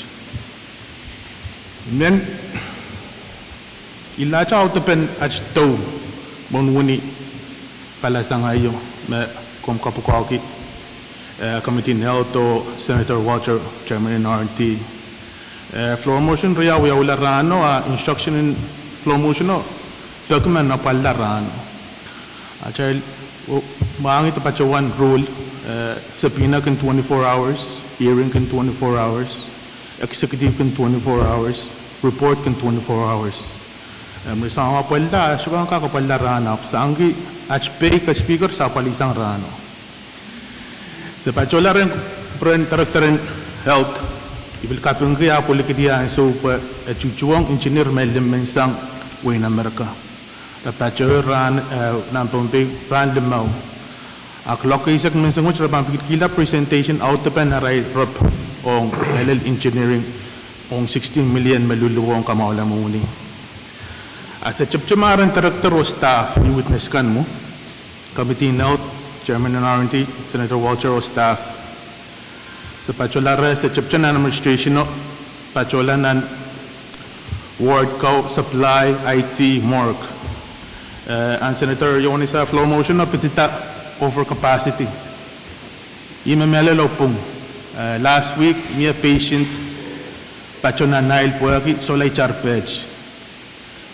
Men, ilahte audepen at dou mwohn wini palasang aio me komw kapwukoahki, eh, Committee en Health oh Senator Walter, Chairman en R and D. Eh, floor motion riau wiawila rahno, a instruction en floor motion o peki me apwalda rahno. Atail, oh, mwahngih de patohwan rule, eh, subpoena kin twenty-four hours, hearing kin twenty-four hours, executive kin twenty-four hours, report kin twenty-four hours. Eh, me soangen apwalda, soangen kak apwalda rahno, ahpw soangen at pei ka Speaker, se apwalih sang rahno. Se patohla rehn, rehn Director en Health, I pil kapingki ah pwilikihdi ansou pwe e tuhtuhwong engineer me limmen sang wehin Amerika. Re patoh rahn, eh, nan Pohnpei rahn limau. A clock eisek menseng wet re pahn pil kihla presentation audepen arail rep ong mehlel engineering ong sixteen million me luhluhwong kamwahula mwohni. A se tepte mah rehn Director oh staff, ni witness kan mwo, Committee en Health, Chairman en R and D, Senator Walter oh staff. Se patohla reh, se tepte nan administration o, patohla nan ward ko, supply, I T, morgue. Eh, ahn Senator Iohannis ah floor motion o pidida over capacity. Ih me mehlel oh pwung. Eh, last week, mie patient patoh nan ahl pwehki solahr itar pet.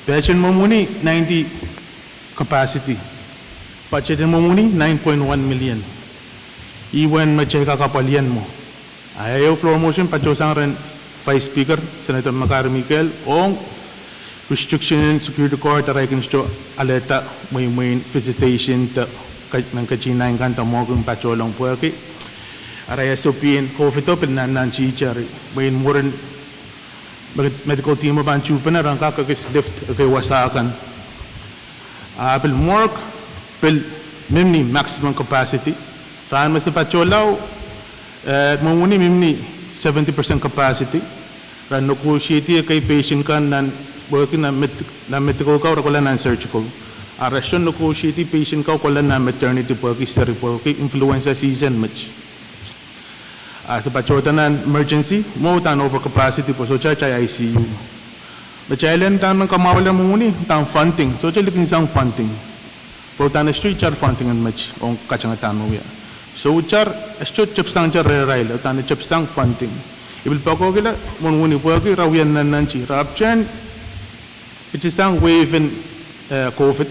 Pet en mwomwuni ninety capacity. Budget en mwomwuni nine point one million. Ih uwen me kitail kak apwalih mwo. A ehu floor motion patohsang rehn Vice Speaker, Senator McGarry Miguel, ong restriction en security guard arail kin sohte alehda mweimwein visitation de ke-, mehn ketin nain kan de mwo kin patohlong pwehki arail S O P en COVID o pil nannantihte. Mwein mwurin me-, medical team o pahn tuhpene, re en kak ekis lift ekei wasa kan. A pil morgue, pil mihmi ni maximum capacity. Rahn me se patohla o, eh, mwomwuni mihmi ni seventy percent capacity. Re en negotiate ekei patient kan nan, pwehki nan med-, nan medical ko re kohla nan surgical. A re sohte negotiate patient ko kohla nan maternity pwehki seri pwehki influenza season met. A se patohda nan emergency, mwo udahn over capacity pwe sohte atail I C U. Me kitail en dahme kamwahula mwomwuni, udahn funding, sohte likinsang funding. Pwe udahn e sohte itar funding en met ong katengehda me wia. Sohte itar, e sohte tepsang itar rehrail, udahn e tepsang funding. I pil poakohkihla mwomwuni pwehki re wia nannantihte, re apwtehn pitihsang wave en, eh, COVID.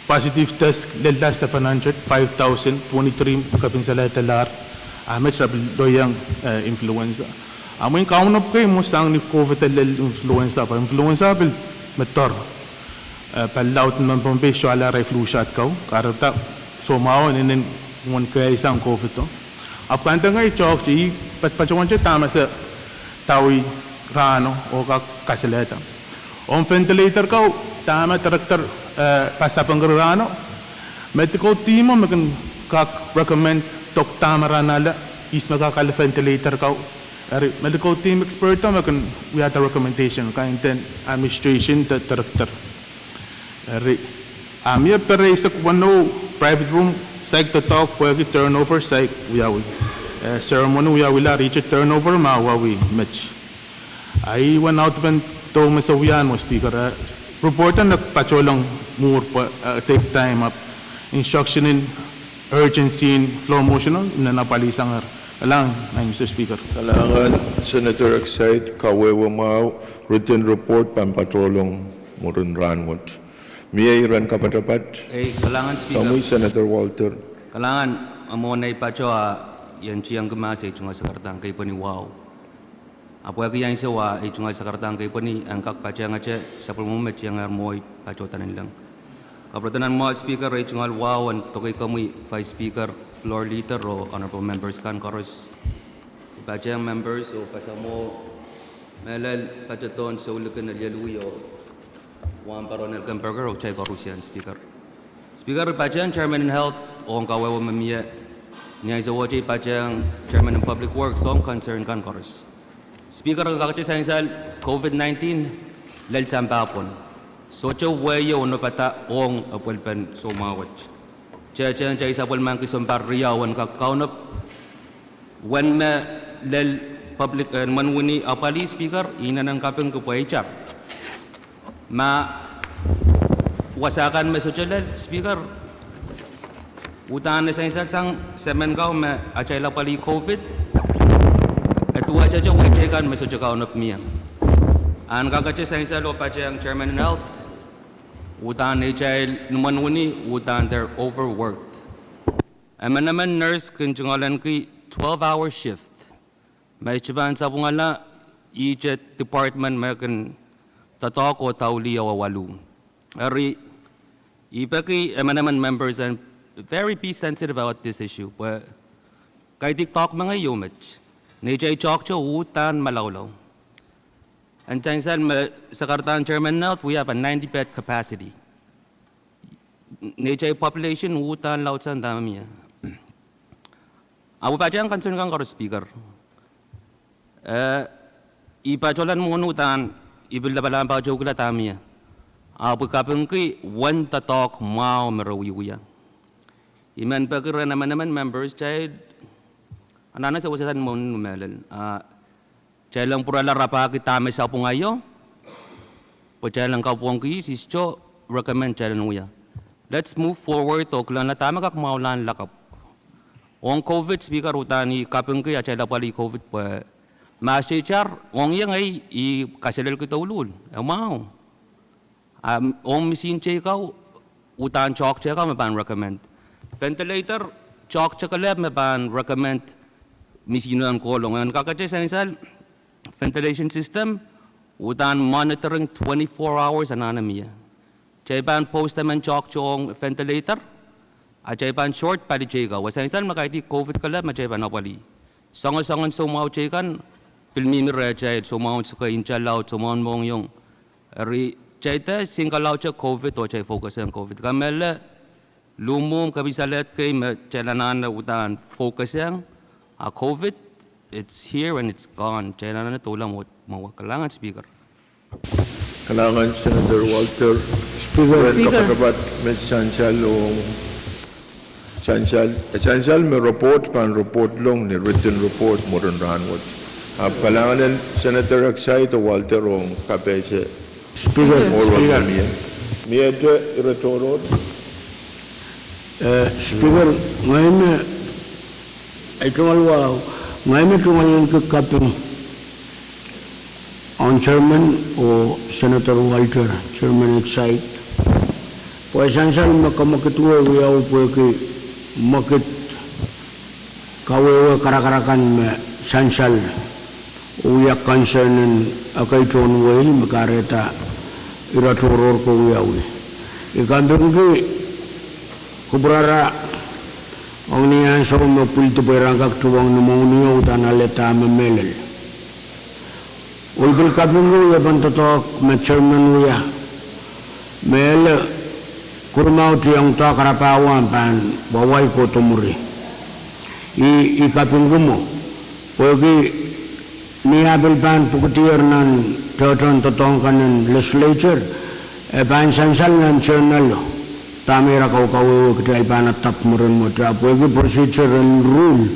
Positive test lella seven hundred, five thousand, twenty-three kepin salehdalahr, a met re pil loieng, eh, influenza. A mwein kaunop kei mwo sang ni COVID e lel influenza, pwe influenza pil me doar. Eh, pali laud nan Pohnpei sohla arail flu shot ko, kahrehda soumwahu inenen Mwohn keisang COVID o. Ahpw kante ngehi tohkte, I patohwante dahme se dawi rahno oh kak kasalehda. Ong ventilator kau, dahme director, eh, pasapeng rahno, medical team o me kin kak recommend dok dahme re anahne ihs me kak ale ventilator kau. Eri medical team expert o me kin wiahda recommendation, kaidehn administration de director. Eri, a mie pereisek weneu private room, saik doadoahk pwehki turnover saik wiawi. Eh, ceremony wiawihla, rite turnover ma wiawi met. A I wen audepen doh me se wia, Madam Speaker, eh, report en e patohlong mwuhr pwe, eh, take time ahpw instruction en urgency en floor motion o, nan apwalih sang. Kalahngan, Madam Speaker. Kalahngan Senator Exide, kawehwe mwahu, written report pahn patohlong mwurin rahnwet. Mie iren kapatapat? Ei, kalahngan Speaker. Komwi Senator Walther. Kalahngan, a mwohn ei patoh a I en tiengki mahs ei tungoal sakaradahn keipweni wahu. A pwehki ansou a ei tungoal sakaradahn keipweni, en kak patehngete sapwellime me tiengehr mwohn ei patohda nanleng. Kapwuredo nan mwahu Speaker, ei tungoal wahu en dokedoke komwi Vice Speaker, Floor Leader oh Honorable Members kan koaros. Patehng members oh kasamwo, mehlel patohdohn Soulikin Eliel Wio, Wahnpoaron Elkenberger oh kitail koarusie Speaker. Speaker, I patehng Chairman en Health ong kawehwe me mie. Ni ansou wet I patehng Chairman en Public Works ong concern kan koaros. Speaker, kakete sansal COVID nineteen lel sampah pwon. Sohte wehio nopada ong epwelpen soumwahu wet. Tehtehn kitail sapwellimaniki sounpar riau en kak kaunop. Wen me lel public, eh, mwen wini apwalih Speaker, I inenen kapingki pwe itar. Ma wasa kan me sohte lel Speaker, uhdahn sansal sang semen kau me atail apwalih COVID, e duwehte wehwehki kan me sohte kaunop mie. A kakete sansal oh patehng Chairman en Health, uhdahn neitail ni mwen wini, uhdahn they're overworked. Emenemen nurse kin tungoalenki twelve hour shift. Me I pahn sapwungala, ihte department me kin doadoahk oh daulih awa waluh. Eri, I peki emenemen members en very be sensitive about this issue. Pwe kaidehk doadoahk mengei ieu met. Neitail toahkte uhdahn malaulau. En sansal me sakaradahn Chairman en Health, we have a ninety bed capacity. Neitail population uhdahn laudsang dahme mie. Ahpw I patehng concern kan koaros Speaker. Eh, I patohlan mwohn uhdahn, I pil lapalahn patohkihla dahme mie. Ahpw I kapingki wen doadoahk mwahu me re wiewia. I men peki rehn emenemen members, kitail anahne sewesehda ni mwohn mehlel. Ah, kitail en pwurala rapahki dahme sapwung aio, pwe kitail en kapwungki sisto recommend kitail en wia. Let's move forward oh kilangla dahme kak mwahulahn lakapw. Ong COVID Speaker, uhdahn I kapingki atail apwalih COVID pwe ma sohte itar, ong ie ngehi I kaselelki douluhl, e mwahu. Ah, ong misin teikan, uhdahn toahk teikan me pahn recommend. Ventilator, toahk tekelep me pahn recommend misin en kohlong. En kakete sansal, ventilation system, uhdahn monitoring twenty-four hours anahne mie. Kitail pahn post emen toahk ong ventilator, a kitail pahn short pali teikan. Wasa sansal me kaidehk COVID kelehpw me kitail pahn apwalih. Soangen soangen soumwahu teikan, pil mihmi rehtail, soumwahun sike, nta laud, soumwahun mohngiong. Eri, kitail de single out COVID oh kitail focus ong COVID. Kamehlele, luhmwuhm, kepin salehd kei me kitail anahne uhdahn focus ong, a COVID, it's here and it's gone. Kitail anahne doula mwo, mwowe. Kalahngan Speaker. Kalahngan Senator Walther. Speaker. Ren kapatapat me sansal ong, sansal, sansal me report pahn report long ni written report mwurin rahnwet. Ahpw kalahngan en Senator Exide oh Walther ong kapehse. Speaker. Ohl wen Speaker. Mie. Miehte ire tohrohr. Eh, Speaker, ngehi me, ei tungoal wahu, ngehi me tungoal en kak kaping ong Chairman oh Senator Walther, Chairman Exide. Pwe sansal me kamwekid wia pwehki mwekid kawehwe karakar akan me sansal oh wia concern en ekei tohn wehi me kahrehda ire tohrohr ko wiawi. I kapingki kupwurara Ong ni ansou me pwildi pwe ira en kak tuhwong ni mohnio, udahn ale dahme mehlel. Oh I pil kapingki wiepen doadoahk me chairman wia, me ele, Kurumau tiong doahk, arapawa pahn wawai kohdo mwuri. I, I kapingki mwo, pwehki ni ah pil pahn pwukudier nan tohtohn doadoahk kan en legislature, e pahn sansal nan journal dahme ira kaukawehwe kitail pahn adopt mwurin mwo, pwehki procedure en rule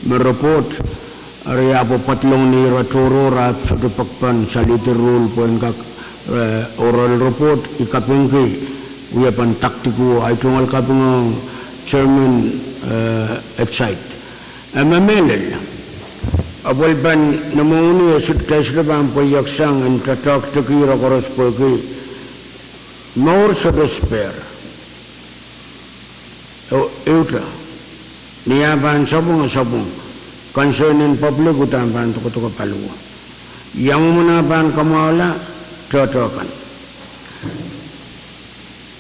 me report, eri ahpw pwadlong ni ira tohrohr ahpw sohte pekpen salihdi rule pwe en kak, eh, oral report. I kapingki wiepen dakdikuwo, ahi tungoal kapinga ong chairman, eh, Exide. E me mehlel, apwalipen ni mohni e sohte, sohte pahn pweiek sang en doadoahk teki ira koaros pwehki mour sohte spare. E, ehute, ni ah pahn sapwung, sapwung. Concern en public uhdahn pahn dokedoke paliwo. Ia mwomwen ah pahn kamwahula, doadoahk kan.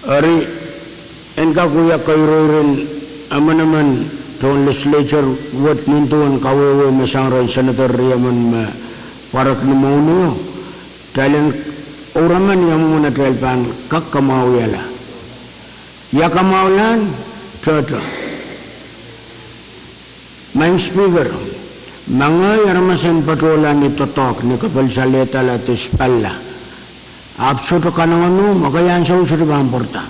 Eri, en kak wia keireiren emenemen tohn legislature wet nin duwen kawehwe me sang rehn senator riemen me pwarek ni mohnio, kitail en ouremen ia mwomwen atail pahn kak kamwahuiala. Ia kamwahulahn, tohto. Maing Speaker, ma ngehi aramas en patohla ni doadoahk ni kepel salehdala de spalla, ahpw sohte kanengamah, ekei ansou sohte pahn pwarada.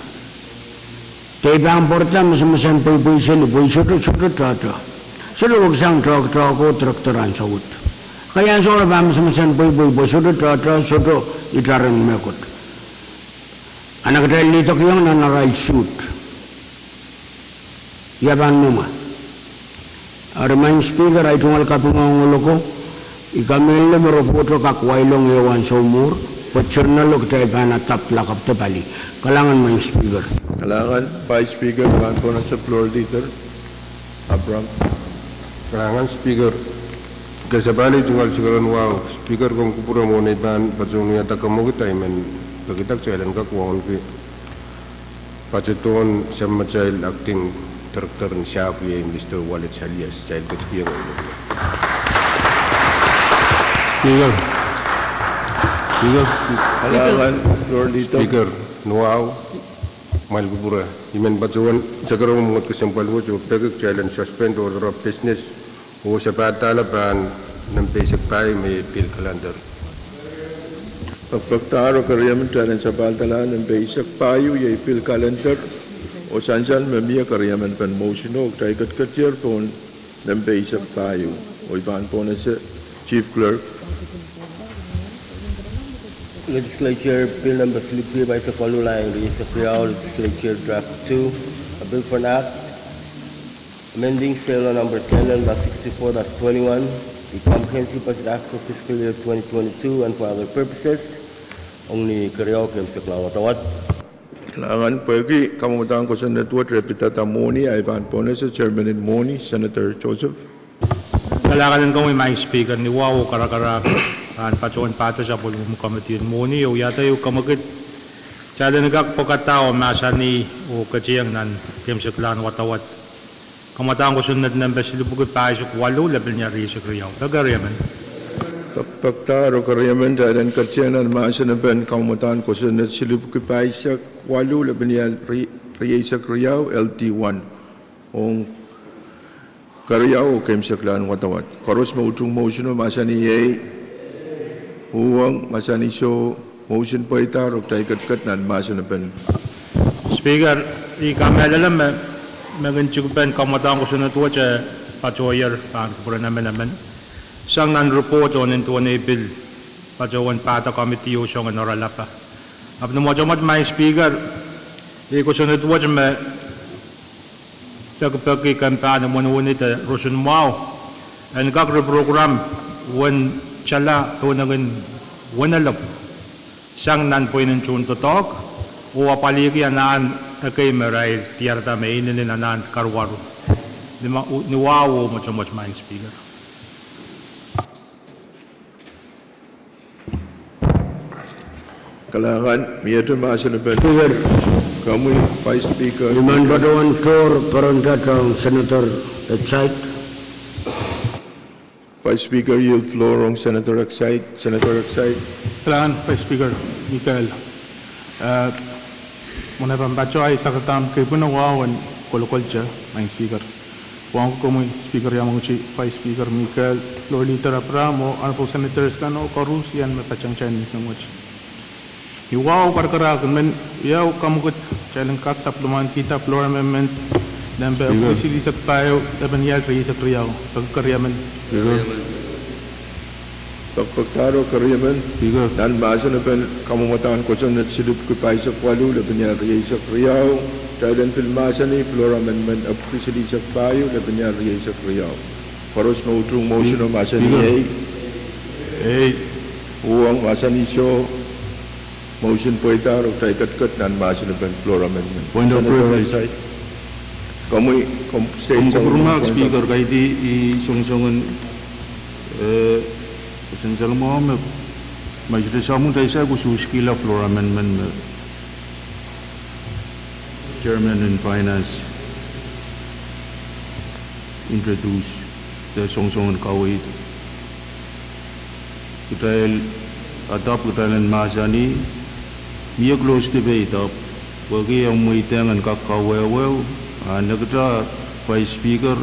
De I pahn pwarada, mesemesen pweipwei seli, pwe I sohte, sohte tohto. Sohte weksang toahktoahk oh director ansou wet. Ekei ansou re pahn mesemesen pweipwei, pwe sohte tohto, sohte itaren mehkot. A kitail lidokiong nan arail suit. Ia pahn mwomwe. Eri Maing Speaker, ahi tungoal kapinga ong lokaia, I kamehlele me reporto kak wailong ehu ansou mwuhr, pwe journalo kitail pahn adopt lakapw de pali. Kalahngan Maing Speaker. Kalahngan Vice Speaker, pahn pohnese Floor Leader Abraham. Kalahngan Speaker, kesempwal tungoal Speaker en wahu, Speaker, komw kupwure mwohn ei pahn patohwan wiahda kamwekid, I men pekida kitail en kak wauneki patohdohn Samatail Acting Director en sahpw iei Mister Walid Salias, kitail ketikihong. Speaker. Speaker. Kalahngan Floor Leader. Speaker, ni wahu, kumwail kupwure, I men patohwan sekeromw mwekid kesempwal wet oh peki kitail en suspend order of business oh sapahdahla pahn nempe eisek pahieu me iei pil calendar. Pekpekdahr oh keriemen, kitail en sapahdahla nempe eisek pahieu iei pil calendar, oh sansal me mie keriemen pen mousieno, kitail ketiketier pohn nempe eisek pahieu, oh I pahn pohnese Chief Clerk. Legislature Bill number silihpwiki pahisek waluh, lain rieisek riau, Legislature Draft two, a bill for an act amending State Law number ten and law sixty-four dash twenty-one, the Comprehensive Budget Act for fiscal year twenty twenty-two and for other purposes. Ong ni keriau, keimwseklahn wadawad. Kalahngan. Pwehki kamwadahn kosonned wet re pidada mwohni, ahi pahn pohnese chairman en mwohni, Senator Joseph. Kalahngan en komwi Maing Speaker, ni wahu oh karakarahk pahn patohwan pahda sapwellimomwi committee en mwohni, oh wiahda ehu kamwekid, kitail en kak pwekada oh mahsanih oh ketieng nan keimwseklahn wadawad. Kamwadahn kosonned nempe silihpwiki pahisek waluh, lepin ial rieisek riau. Peki riemen. Pekpekdahr oh keriemen, kitail en ketieng nan mahsen en kamwadahn kosonned silihpwiki pahisek waluh, lepin ial ri-, rieisek riau, L D one. Ong keriau oh keimwseklahn wadawad. Koaros me utung mousieno mahsanih iei. Uhwong, mahsanih soh. Mousieno pweida, oh kitail ketiket nan mahsen en. Speaker, I kamehlele me, me kin tikipen kamwadahn kosonned wet e patohier pahn kupwuren emenemen sang nan report oh nin duwen ei pil patohwan pahda committee oh soangen oaralapa. Ahpw ni mwotomwot Maing Speaker, iei kosonned wet me pekipeki kan pahn wenewene de roson mwahu en kak reprogram uwen tala pohnengin wenelop sang nan pweinen tohn doadoahk, oh apwalihki anahn ekei me irail diarada me inenen anahn karuwaru. Ni wahu oh mwotomwot Maing Speaker. Kalahngan, miehte mahsen epen Speaker. Komwi Vice Speaker. I men patohwan tohr peren ong Senator Exide. Vice Speaker, yield floor ong Senator Exide. Senator Exide. Kalahngan Vice Speaker Mikael. Eh, mwein I pahn patohwan sakadahn kepwin wahu en kolokolte, Maing Speaker. Wauneki komwi Speaker Yamaguchi, Vice Speaker Mikael, Floor Leader Abraham, oh Honorable Senators kan oh koaros ian me patehng kitail ni soangen wet. Ni wahu karakarahk men, I wiawi kamwekid kitail en kak saplementkihda floor amendment nempe epwiki silihsek pahieu, lepin ial rieisek riau, peki keriemen. Pekpekdahro keriemen. Nan mahsen epen kamwomwdahn kosonned silipwki pahisek waluh, lepin ial rieisek riau, kitail en pil mahsanih floor amendment epwiki silihsek pahieu, lepin ial rieisek riau. Koaros me utung motion o mahsanih ei. Ei. Uhwong mahsanih soh. Motion pweida, oh kitail ketiket nan mahsen epen floor amendment. Point of privilege. Komwi, komw state. Komw kupwurmahk Speaker, kaidehn I songosong en, eh, koasoandi mwahu me, ma I sohte samwun, kitail sehse koasoakoasoia floor amendment me Chairman en Finance introduce, de songosong en kaweid. Kitail, ahpw kitail en mahsanih, mie close debate ahpw, pwehki e mweidehng en kak kawehwe, a nekita Vice Speaker,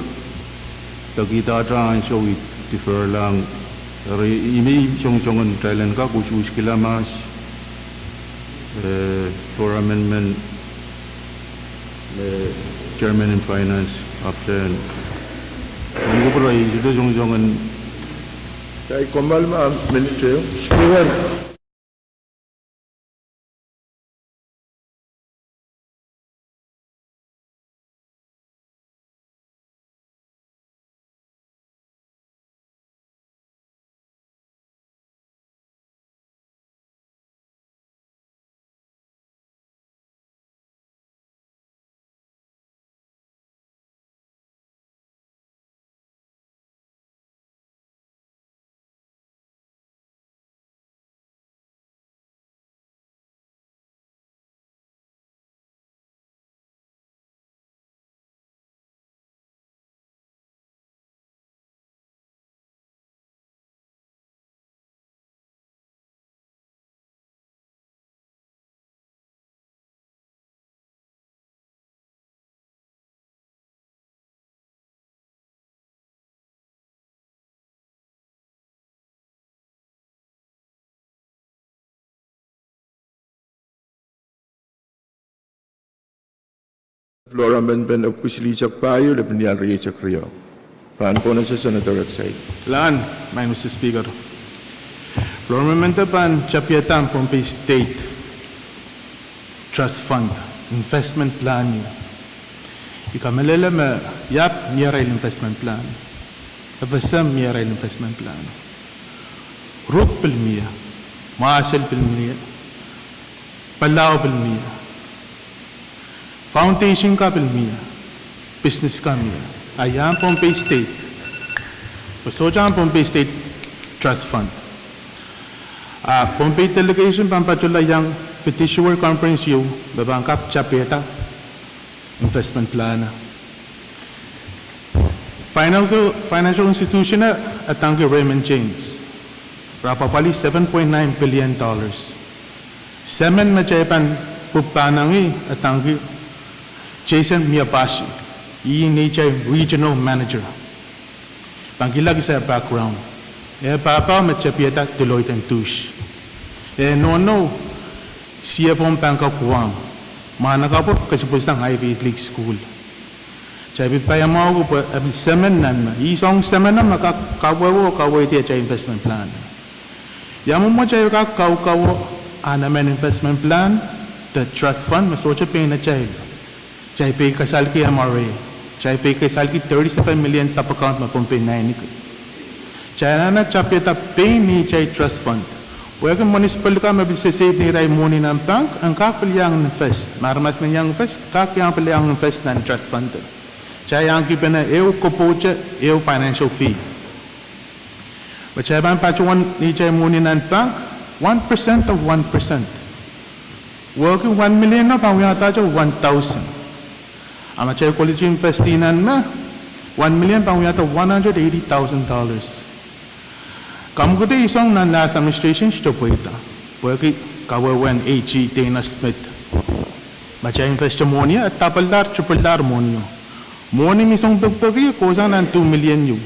de kihda ansou I deferlahng, eri I men songosong en kitail en kak usuhskihla mahs, eh, floor amendment, eh, Chairman en Finance, ahpw kitail en kupwure, I sohte songosong en. Kitail kommoal ma minit ehu. Speaker. Floor amendment epwiki silihsek pahieu, lepin ial rieisek riau. Pahn pohnese Senator Exide. Kalahngan, Maing Mister Speaker. Floor amendment pahn tapiada Pohnpei State Trust Fund, investment plan ieu. I kamehlele me iap mie arail investment plan. F S M mie arail investment plan. Ruk pil mie, Mwahsel pil mie, Palau pil mie, foundation ka pil mie, business ka mie. A iang Pohnpei State? Pwe sohte iang Pohnpei State Trust Fund. A Pohnpei delegation pahn patohla iang pith issuer conference ieu me pahn kak tapiada investment plan. Financial, financial institution e adangki Raymond James, re apwapwalih seven point nine billion dollars. Semen me kitail pahn pwupwukanangih e adangki Jason Miyabashi, ih neitail regional manager. Pahn kilang kitail background. E pahpa me tapiada Deloitte and Touche. E nohno C F O en Bank of Guam. Mwahnakapwo kesempwal sang Ivy League school. Kitail pil paiamwahuki pwe e pil semen nan me, ih soang semen me kak kawehwe oh kaweidih atail investment plan. Ia mwomwen kitail kak kaukawe ahn emen investment plan de trust fund me sohte pein atail? Kitail pei kasalki M R A, kitail pei kasalki thirty-seven million sub-account me Pohnpei naineki. Kitail anahne tapiada pein neitail trust fund. Pwehki municipal kan me pil save neirail mwohni nan bank en kak pil iang invest. Ma aramas men iang invest, kak iang pil iang invest nan trust fund. Kitail iang kipene ehu kopwoute, ehu financial fee. Ma kitail pahn patohwan neitail mwohni nan bank, one percent of one percent. Wehwehki one million no pahn wiahda one thousand. A ma kitail koledi invest nan me, one million pahn wiahda one hundred eighty thousand dollars. Kamwekid eisek nan last administration kitail pweida. Pwehki kawehwehn A G Dana Smith. Ma kitail invest mwohni, e double-dahr, triple-dahr mwohnio. Mwohni me I song pekipeki, kohsang nan two million ieu.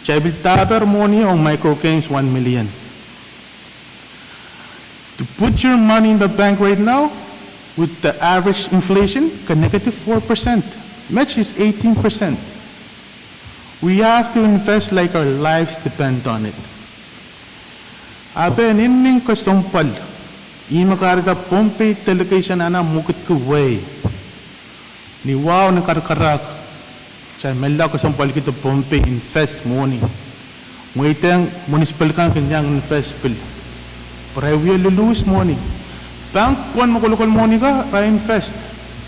Kitail pil dahper mwohni ong micro gains one million. To put your money in the bank right now, with the average inflation, ke negative four percent. Met is eighteen percent. We have to invest like our lives depend on it. A pil inenen kesempwal, ihme kahrehda Pohnpei delegation anahne mwekidki wehi. Ni wahu ni karakarahk, kitail menlau kesempwalkihda Pohnpei invest mwohni. Mweidehng municipal kan kin iang invest pil. Pwe re wie luluhs mwohni. Bank pwon me kolokol mwohni ka, re invest.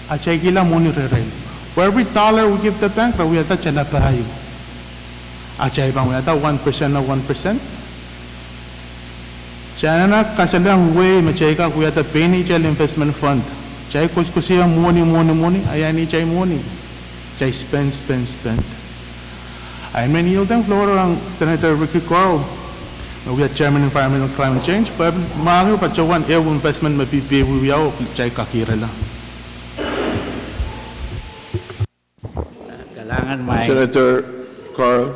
A kitail kihla mwohni rehrail. For every dollar we give the bank, re wiahda tala pahieu. A kitail pahn wiahda one percent na one percent. Kitail anahne kasalehng wehi me kitail kak wiahda pein atail investment fund. Kitail koasoakoasoia mwohni, mwohni, mwohni, a ia neitail mwohni? Kitail spend, spend, spend. I men yielding floor ong Senator Ricky Carl, me wia Chairman Environmental Climate Change, pwe mwahngih patohwan ehu investment me P P A wiwiawi kitail kak irala. Kalahngan maing Senator Carl.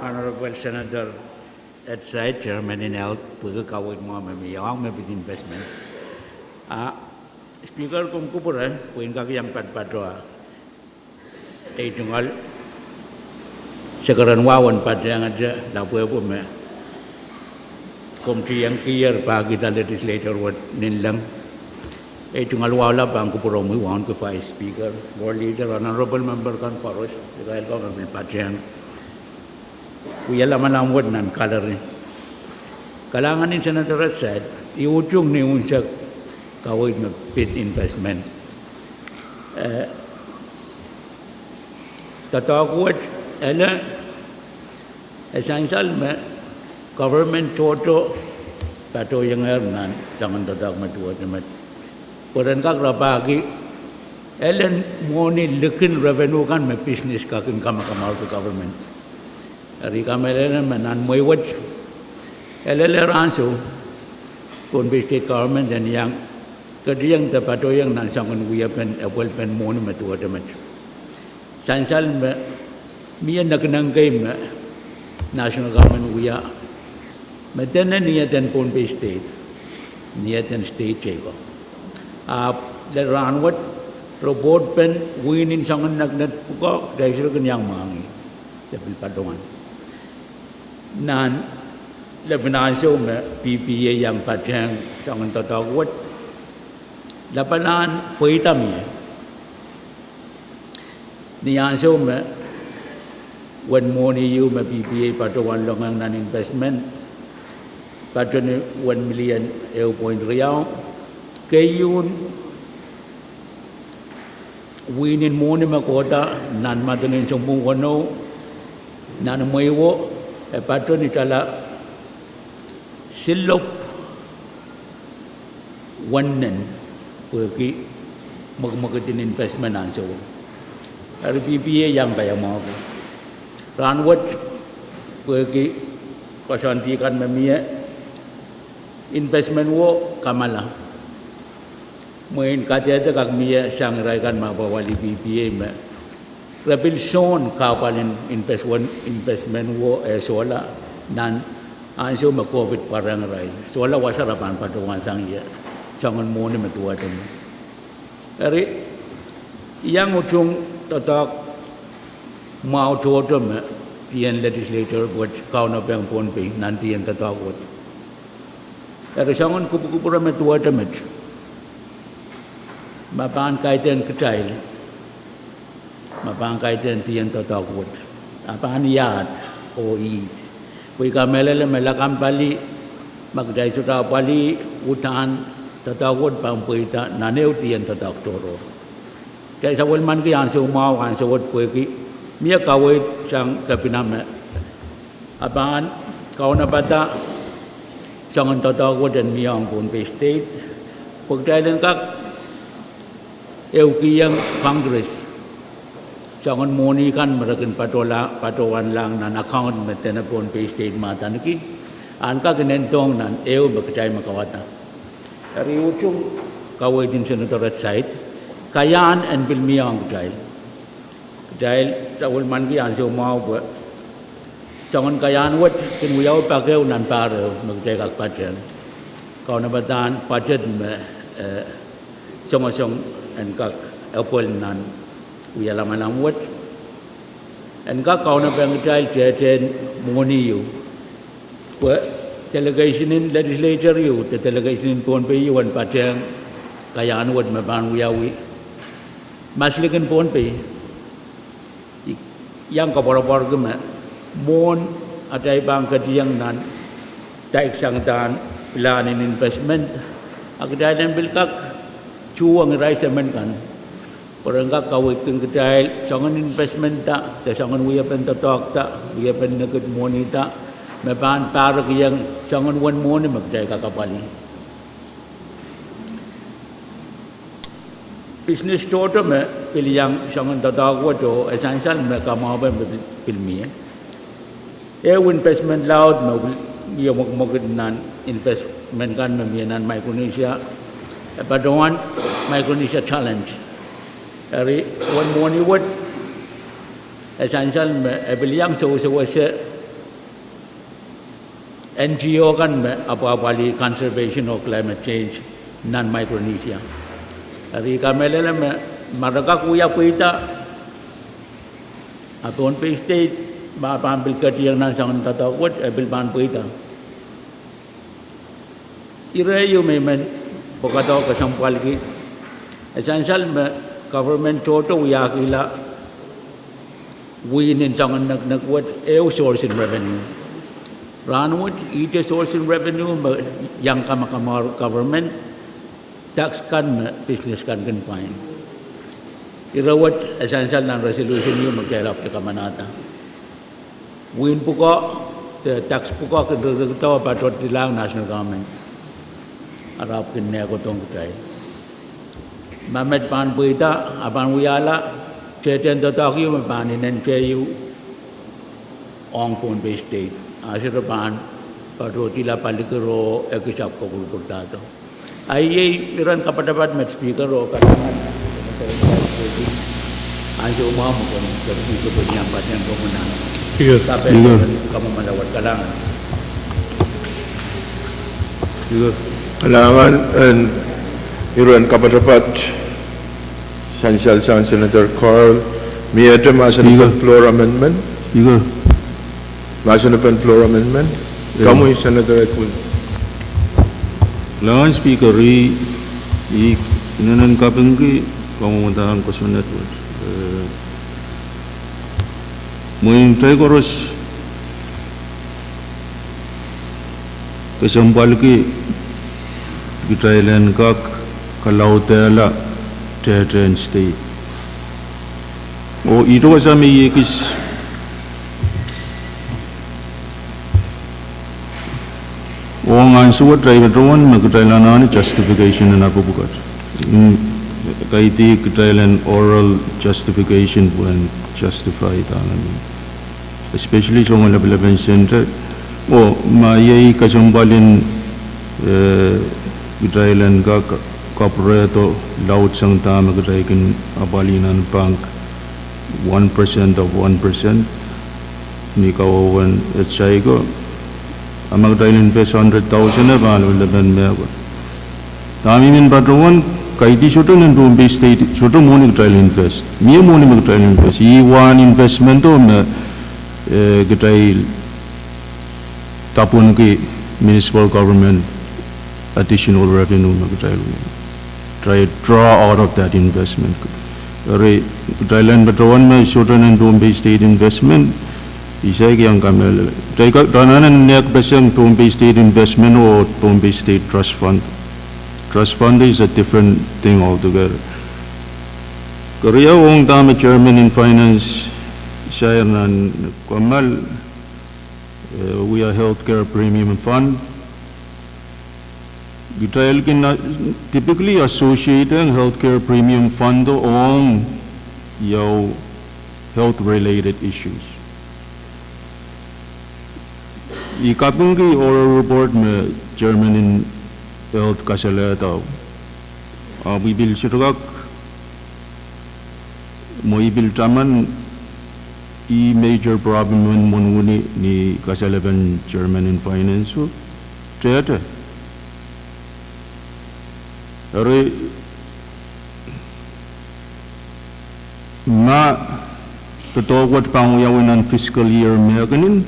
Honorable Senator Ed Syed, Chairman en HALT, pwehki kaweid mwahu me mie ong me pid investment. A Speaker, komw kupwure pwe I en kak iang patpatohwa ei tungoal sekeren wahu en patehngete lapwehpwuo me komw tiengkier pahkihda legislator wet ninleng. Ei tungoal wahu lap pahn kupwuromwi, wauneki Vice Speaker, Floor Leader, Honorable Member kan koaros, irail kan me pil patehng wia lamalam wet nan gallery. Kalahngan en Senator Ed Syed, I utung ni unsek kaweid me pid investment. Eh, doadoahk wet, ele, e sansal me government tohto patohiengehr nan soangen doadoahk me duwehte met. Pwe ren kak rapahki, ele mwohni likin revenue kan me business kak kin kamakamarki government. Eri I kamehlele me nan mwehi wet, elelehr ansou Pohnpei State Government en iang ketieng de patohieng nan soangen wiepen epwelpen mwohni me duwehte met. Sansal me mie nekineng kei me national government wia, me dene ni eden Pohnpei State, ni eden state teikan. Ahpw lel rahnwet, report pen wihnin soangen nekineng pwuko, kitail sohte kin iang mwahngih, de pil patohwan. Nan lepin ansou me P P A iang patehng soangen doadoahk wet, lapalahn pweida mie. Ni ansou me uwen mwohni ieu me P P A patohwan longehng nan investment, patehng uwen million ehu point riau, keieun wihnin mwohni me kohda nan madingen sounpwong weneu, nan imweiwo, e patehng tala silop wennen, pwehki mwekimwekid en investment ansouo. Eri P P A iang paiamwahuki. Rahnwet, pwehki koasoandi kan me mie, investment wo kamala. Mwein kadehde kak mie sang irail kan me apwahpwalih P P A me re pil sohn kahpwal en invest-, investment wo e sohla nan ansou me COVID pwarehng irail. Sohla wasa re pahn patohwan sang ie, soangen mwohni me duwehte met. Eri, I iang utung doadoahk mwahu tohto me dien legislator wet kaunopehr Pohnpei nan dien doadoahk wet. Eri soangen kupwukupwure me duwehte met, ma pahn kaidehn kitail, ma pahn kaidehn dien doadoahk wet, a pahn iahd oh ihs. Pwe I kamehlele me lakapw pali, ma kitail sohte apwalih, uhdahn doadoahk wet pahn pweida nan ehu dien doadoahk tohrohr. Kitail sapwellimaniki ansou mwahu, ansou wet pwehki mie kaweid sang kepina me a pahn kaunopada soangen doadoahk wet en mie ong Pohnpei State, Pwe kitail en kak ehukihong Congress soangen mwohni kan me re kin patohla-, patohwanlahng nan account me dene Pohnpei State me adaniki, en kak inendohng nan ehu me kitail me kauwada. Eri utung kaweid en Senator Whiteside, kaiahn en pil mie ong kitail. Kitail sapwellimaniki ansou mwahu pwe soangen kaiahn wet kin wiawi pak ehu nan pahr ehu me kitail kak patehng. Kaunopadahn budget me, eh, songosong en kak epwel nan wia lamalam wet. En kak kaunopehng kitail tehtehn mwohni ieu. Pwe delegation en legislature ieu, de delegation en Pohnpei ieu en patehng kaiahn wet me pahn wiawi maslikin Pohnpei. I iang koapworopworki me mwohn atail pahn ketiong nan daiksang dahn pilahn en investment, a kitail en pil kak tuhwong irail semen kan. Pwe ren kak kaweidki kitail soangen investment da, de soangen wiepen doadoahk da, wiepen nikid mwohni da, me pahn pahrekiong soangen uwen mwohni me kitail kak apwalih. Business tohto me pil iang soangen doadoahk wet oh e sansal me kamwahupe me pil, pil mie. Ehu investment laud me pil mie mwekimwekid nan investment kan me mie nan Micronesia, e patohwan Micronesia Challenge. Eri uwen mwohni wet e sansal me e pil iang sewesewese N G O kan me apwapwalih conservation oh climate change nan Micronesia. Eri I kamehlele me ma re kak wia pweida, a Pohnpei State ma pahn pil ketiong nan soangen doadoahk wet, e pil pahn pweida. Ire ieu me I men pwekada kesempwalki, e sansal me government tohto wiahkihla wihn en soangen neknek wet ehu source en revenue. Rahnwet ihte source en revenue me iang kamakamwahu government, tax kan me business kan kin pwain. Ire wet e sansal nan resolution ieu me kitail ahpw kamanahda. Wihn pwukoa, de tax pwukoa kin rikirikda oh patohdilahng national government. Ahpw kin nehkodohng kitail. Ma met pahn pweida, a pahn wiahla tehtehn doadoahk ieu me pahn inenen tehieu ong Pohnpei State. A sohte pahn patohdihla palikir oh ekis ahpw koapworopwordahdo. A iei iren kapatapat met Speaker oh kalahngan ansou mwahu me komw ketikihdo pwe ni ahmw patehng komwi nan. Speaker. Speaker. Kalahngan en iren kapatapat, sansal sang Senator Carl, miehte mahsen en floor amendment. Speaker. Mahsen en floor amendment. Komwi Senator Edwin. Kalahngan Speaker, I, I inenen kapingki kamwadahn kosonned wet. Eh, mwein kitail koaros kesempwalki kitail en kak kalaudehla tehtehn state. Oh ihte wasa me I ekis ong ansou wet, I patohwan me kitail anahne justification en ape pwukat. Mm, kaidehn kitail en oral justification pwehn justify dahme, especially soangen lapalapen sent. Oh ma iei kesempwal en, eh, kitail en kak kapwurehdo laudsang dahme kitail kin apwalih nan bank, one percent of one percent. Ni kawewen et saiko, a ma kitail invest hundred thousand e pahn lapalapen mehkot. Dahme I men patohwan, kaidehn sohte nan Pohnpei State, sohte mwohni kitail invest. Mie mwohni me kitail invest. Ih wahn investment o me, eh, kitail dapwenki municipal government additional revenue me kitail wia. Kitail draw out of that investment. Eri kitail en patohwan me sohte nan Pohnpei State investment, I saik iang kamehlele. Kitail ka, kitail anahne nehkpeseng Pohnpei State investment oh Pohnpei State trust fund. Trust fund is a different thing altogether. Keriau, ong dahme Chairman en Finance sair nan kommoal, eh, wia healthcare premium fund. Kitail kin, uh, typically associate healthcare premium fund ong, you know, health-related issues. I kapingki oral report me chairman en health kasalehda, uh, I pil sohte kak mweipil taman, ih major problem en mwohn wini ni kasalepen chairman en finance, tehte. Eri ma doadoahk wet pahn wiawi nan fiscal year mehkenen,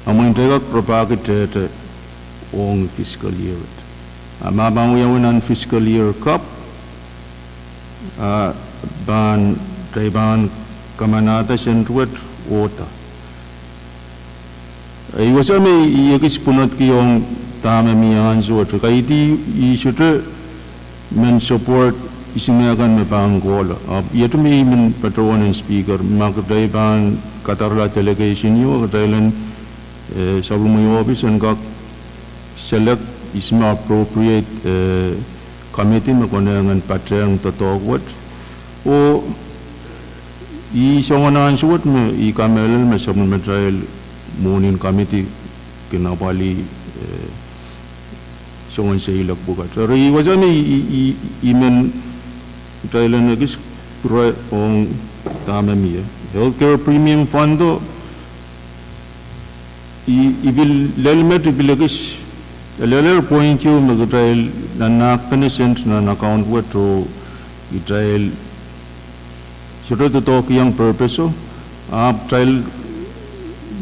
a mwein kitail kak rapahki tehte ong fiscal year wet. A ma pahn wiawi nan fiscal year kapw, a pahn, kitail pahn kamanahda sent wet ohda. Ih wasa me I ekis pwunodki ong dahme mie ansou wet. Kaidehn I sohte men support isimen kan me pahn kohla. Ahpw iet me I men patohwan en Speaker, ma kitail pahn kadarala delegation ieu, kitail en, eh, sapwellimomwi ohpis en kak select isimen appropriate, eh, committee me konehng en patehng doadoahk wet. Oh I soangen ansou wet me I kamehlele me sapwellimatail mwohnin committee kin apwalih, eh, soangen seiloak pwukat. Eri ih wasa me I, I, I, I men kitail en ekis pwure ong dahme mie. Healthcare premium fund o, I, I pil lel met I pil ekis, eh, lelohr point ieu me kitail nanahkpene sent nan account wet oh kitail sohte doadoahkiong purpose o, ahpw kitail,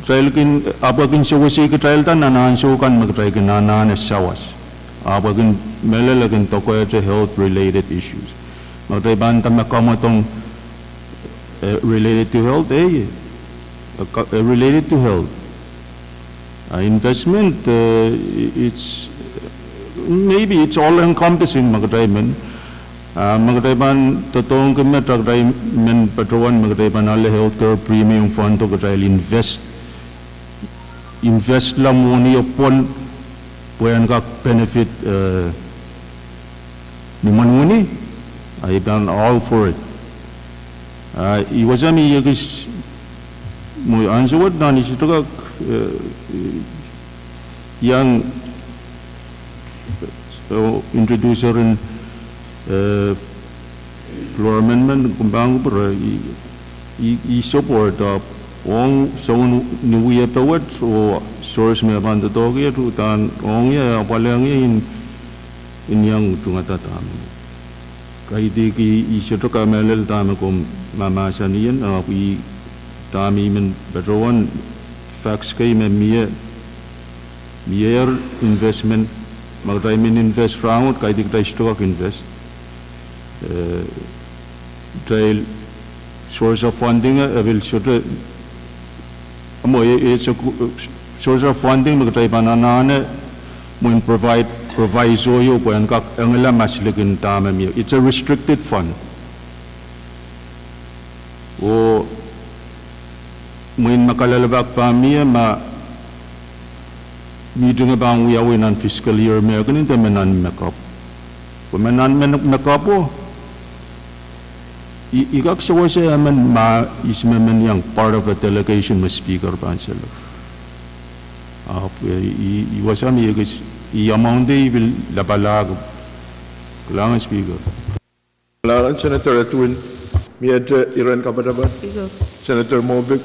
kitail kin, ahpw e kin sewese kitailda nan ansou kan me kitail kin anahne sawas. Ahpw e kin mehlel e kin dokehte health-related issues. Ma kitail pahn nda me kamwadong, eh, related to health, eh, eh, ka-, eh, related to health. Ah, investment, eh, it's, maybe it's all encompassing ma kitail men. Ah, ma kitail pahn doadoahngki met a kitail men patohwan me kitail pahn ale healthcare premium fund o kitail invest, investla mwohni o pwon pwe en kak benefit, eh, ni mwohn wini, I pahn all for it. Ah, ih wasa me I ekis mwo ansou wet nan I sohte kak, eh, iang, eh, introducer en, eh, floor amendment, komw pahn kupwure, I, I, I support, ahpw ong soangen ni wiepe wet oh source me pahn doadoahk iet uhdahn ong ie, apwalehng ie in, in iang tungada dahme. Kaidehk I sohte kamehlele dahme komw mahmahsanih, ahpw I, dahme I men patohwan, facts kei me mie, mie investment, ma kitail men invest rahnwet, kaidehk kitail sohte kak invest. Eh, kitail source of funding, eh, e pil sohte, mwo, eh, eh, source of funding me kitail pahn anahne mwein provide, provide soh ieu pwe en kak engla maslikin dahme mie. It's a restricted fund. Oh mwein ma kalelapak pahn mie ma meeting e pahn wiawi nan fiscal year mehkenen de me nan me kapw. Pwe me nan me, me kapw o, I, I kak sewese emen ma ihs me men iang part of a delegation me Speaker pahn select. Ahpw, eh, I, I wasa me I ekis, I amount e I pil lapalahk. Kalahngan Speaker. Kalahngan Senator Edwin, miehte iren kapatapat. Speaker. Senator Mopik.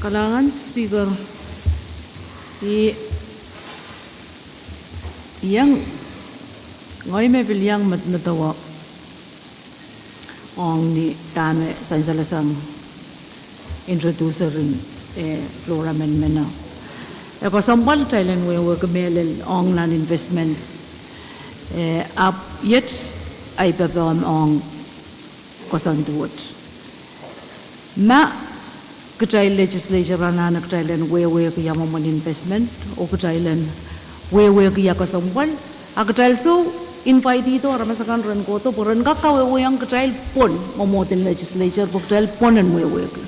Kalahngan Speaker. I iang, ngehi me pil iang medemedewe ong ni dahme sansal sang introducer en, eh, floor amendment o. E kesempwal kitail en wehwehki mehlel ong nan investment. Eh, ahpw iet ahi pepehm ong koasoandi wet. Ma kitail legislature anahne kitail en wehwehki ia mwomwen investment, oh kitail en wehwehki ia kesempwal, a kitail soh invite-ido aramas akan ren kohdo pwe ren kak kawehwehiong kitail pwon mwomwohden legislature pwe kitail pwon en wehwehki.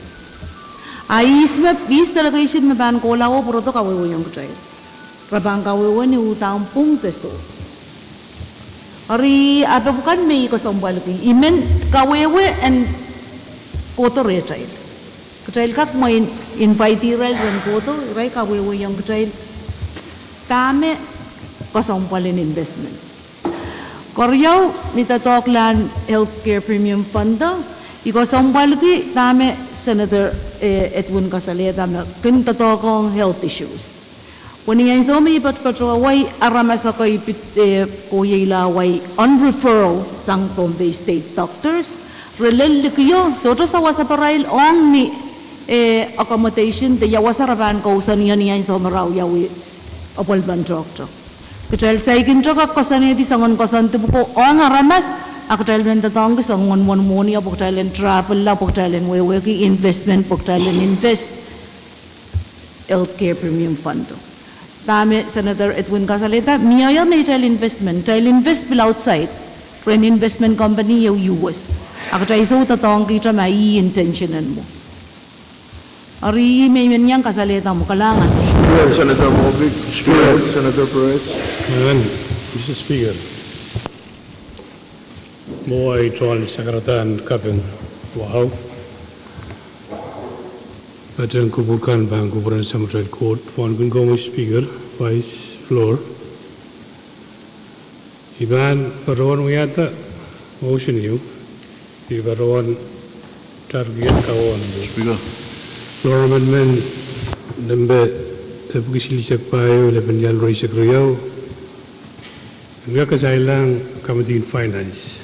A ihs me, ihs delegation me pahn kohla oh pwurodo kawehwehiong kitail. Re pahn kawehwe ni uhdahn pwung de soh. Eri, a pwe pwukan me I kesempwalki, I men kawehwe en kohdo rehtail. Kitail kak mwein invite irail ren kohdo, irail kawehwehiong kitail dahme kesempwal en investment. Keriau, ni doadoahk lahn healthcare premium fund, I kesempwalki dahme Senator, eh, Edwin kasalehda me kin doadoahk ong health issues. Pwe ni ansou me I patopato wai aramas ekei pid, eh, kohieng wai on referral sang Pohnpei State doctors, re lel likio, sohte sawaseparail ong ni, eh, accommodation de ia wasa re pahn kousoan ni ansou me re wiawi appointment doctor. Kitail saikinte kak koasoanehdi soangen koasoandi pwuko ong aramas, a kitail men doadoahngki soangen mwohni mwohni, a pwe kitail en travel la, pwe kitail en wehwehki investment, pwe kitail en invest healthcare premium fund. Dahme Senator Edwin kasalehda, mie ia me kitail investment, kitail invest pil outside, ren investment company ieu U S. A kitail sou doadoahngkihte ma ih intention en mwo. Eri ih me I men iang kasalehda mwo, kalahngan. Speaker, Senator Moffitt. Speaker, Senator Perez. Madam, Mister Speaker. Mwo ahi tohn sakaradahn kaping wahu. Patehng kupwur kan pahn kupwuren Samatail Koht, wauneki komwi Speaker, Vice, Floor. I pahn patohwan wiahda motion ieu, I patohwan tarkiet kawohn. Speaker. Floor Amendment nempe epwiki silihsek pahieu, lepin ial rieisek riau. Wia kasalehng Committee on Finance.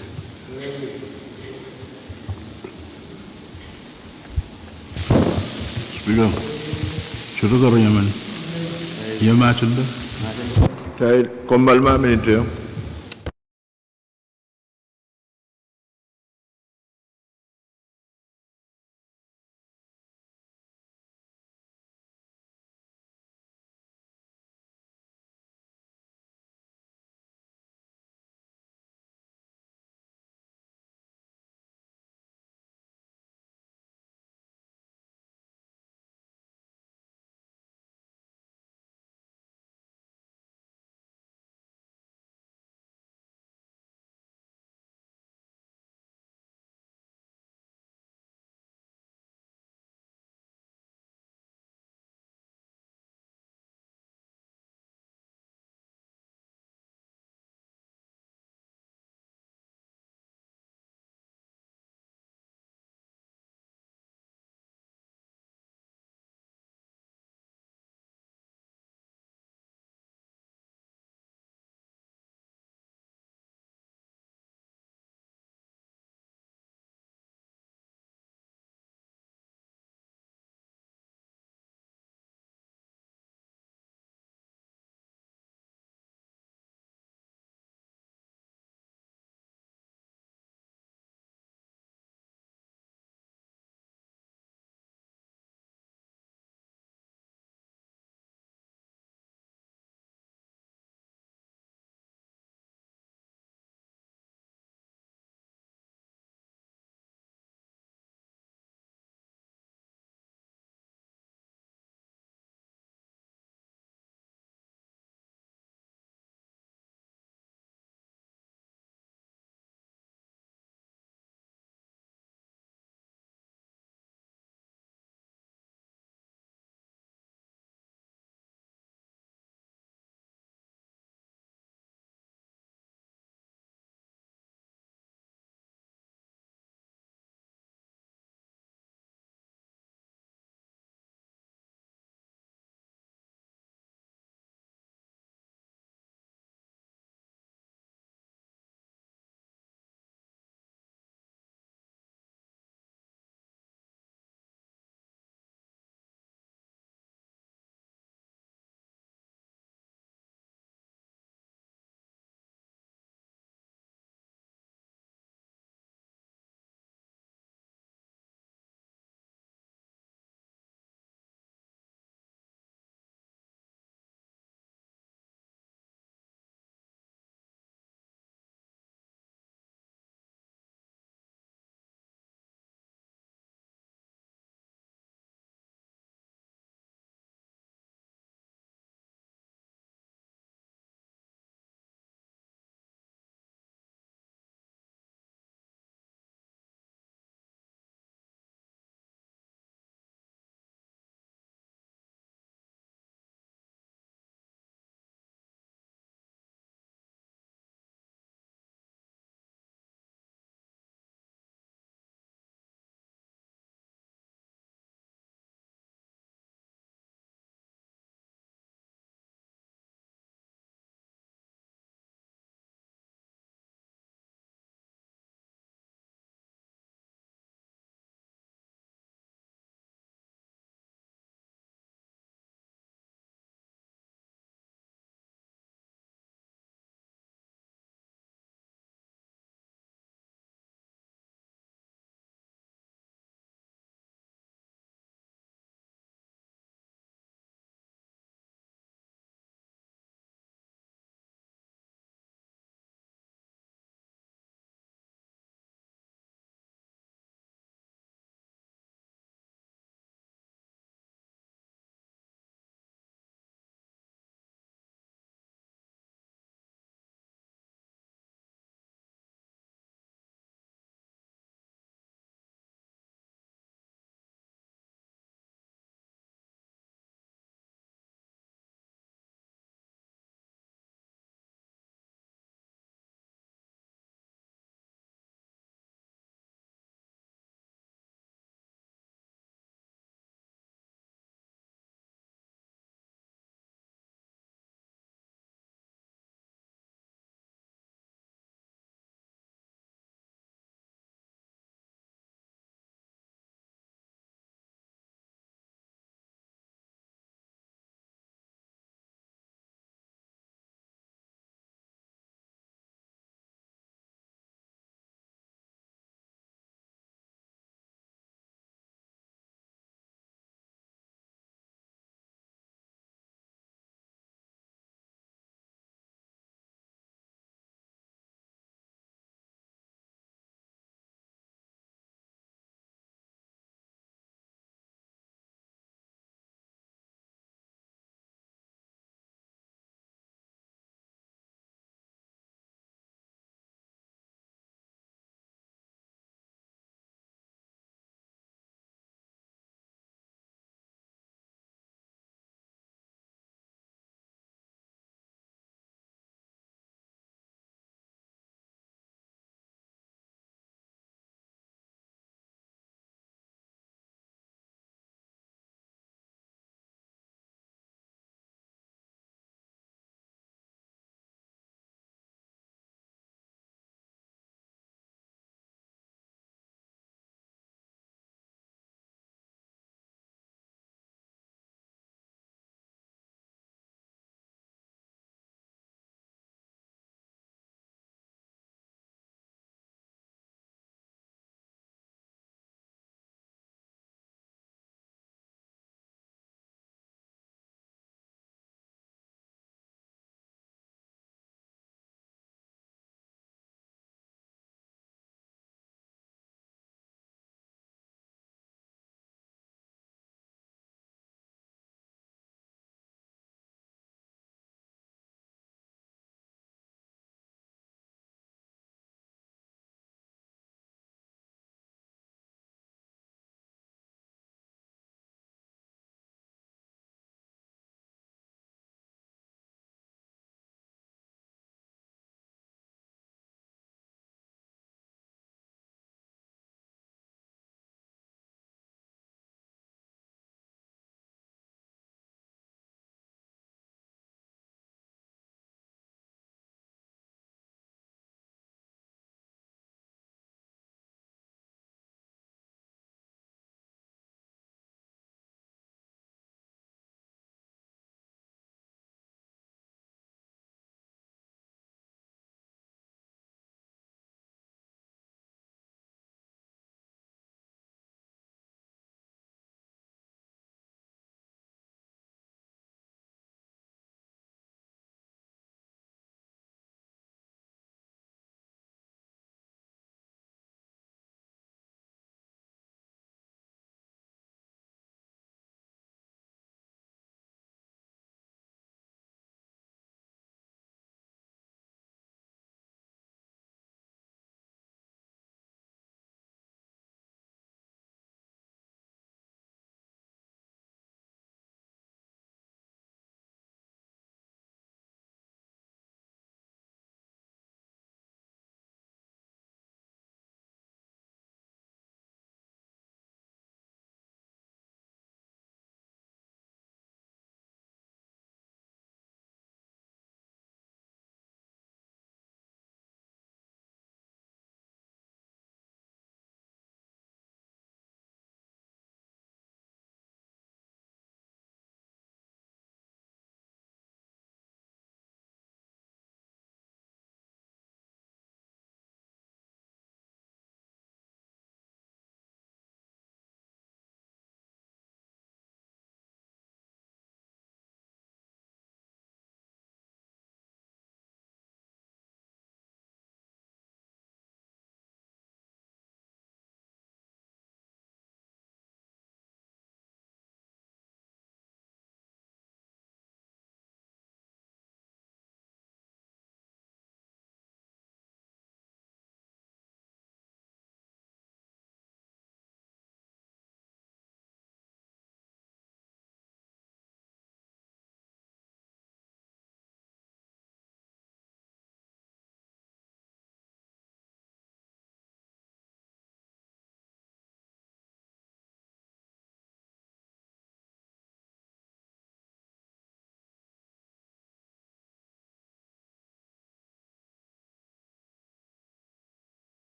Speaker, sohte keriau men. Ia mahsen de? Kitail kommoal ma minit ehu.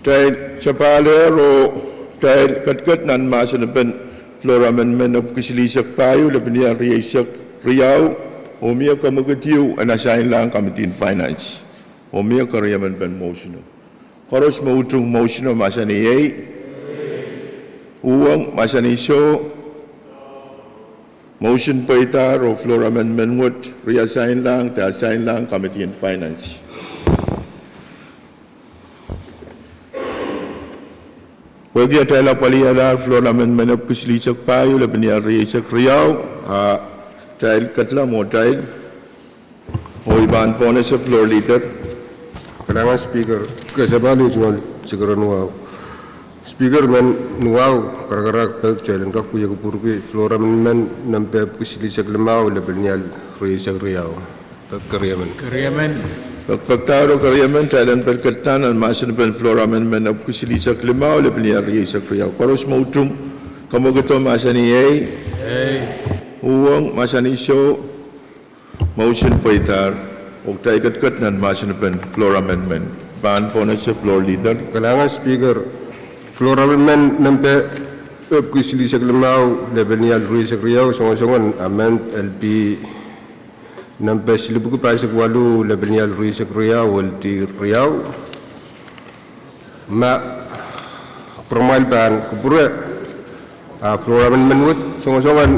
Kitail sapahl oh kitail ketiket nan mahsenepen floor amendment epwiki silihsek pahieu, lepin ial rieisek riau, oh mie kemwekid en asainlahng Committee on Finance. Oh mie keriemen pen motion o. Koaros me utung motion o mahsanih ei. Uhwong mahsanih soh. Motion pweidahr oh floor amendment wet riasainlahng de asainlahng Committee on Finance. Pwehki atail apwalialahr floor amendment epwiki silihsek pahieu, lepin ial rieisek riau, a kitail ketla mwo kitail. Oh I pahn pohnese floor leader. Kalahngan Speaker, ke sapahl oh tungoal Speaker en wahu. Speaker men wahu, karakarahk pek kitail en kak wia kupwurki floor amendment nempe epwiki silihsek limau, lepin ial rieisek riau. Pek keriemen. Pekpekdahr oh keriemen, kitail en pil ketla nan mahsenepen floor amendment epwiki silihsek limau, lepin ial rieisek riau. Koaros me utung, kemwekido mahsanih ei. Uhwong mahsanih soh. Motion pweidahr, oh kitail ketiket nan mahsenepen floor amendment. Pahn pohnese floor leader. Kalahngan Speaker, floor amendment nempe epwiki silihsek limau, lepin ial rieisek riau, songosongen amend LP nempe silipwuki pahisek waluh, lepin ial rieisek riau, LD riau. Ma kupwuramwail pahn kupwure, a floor amendment wet songosongen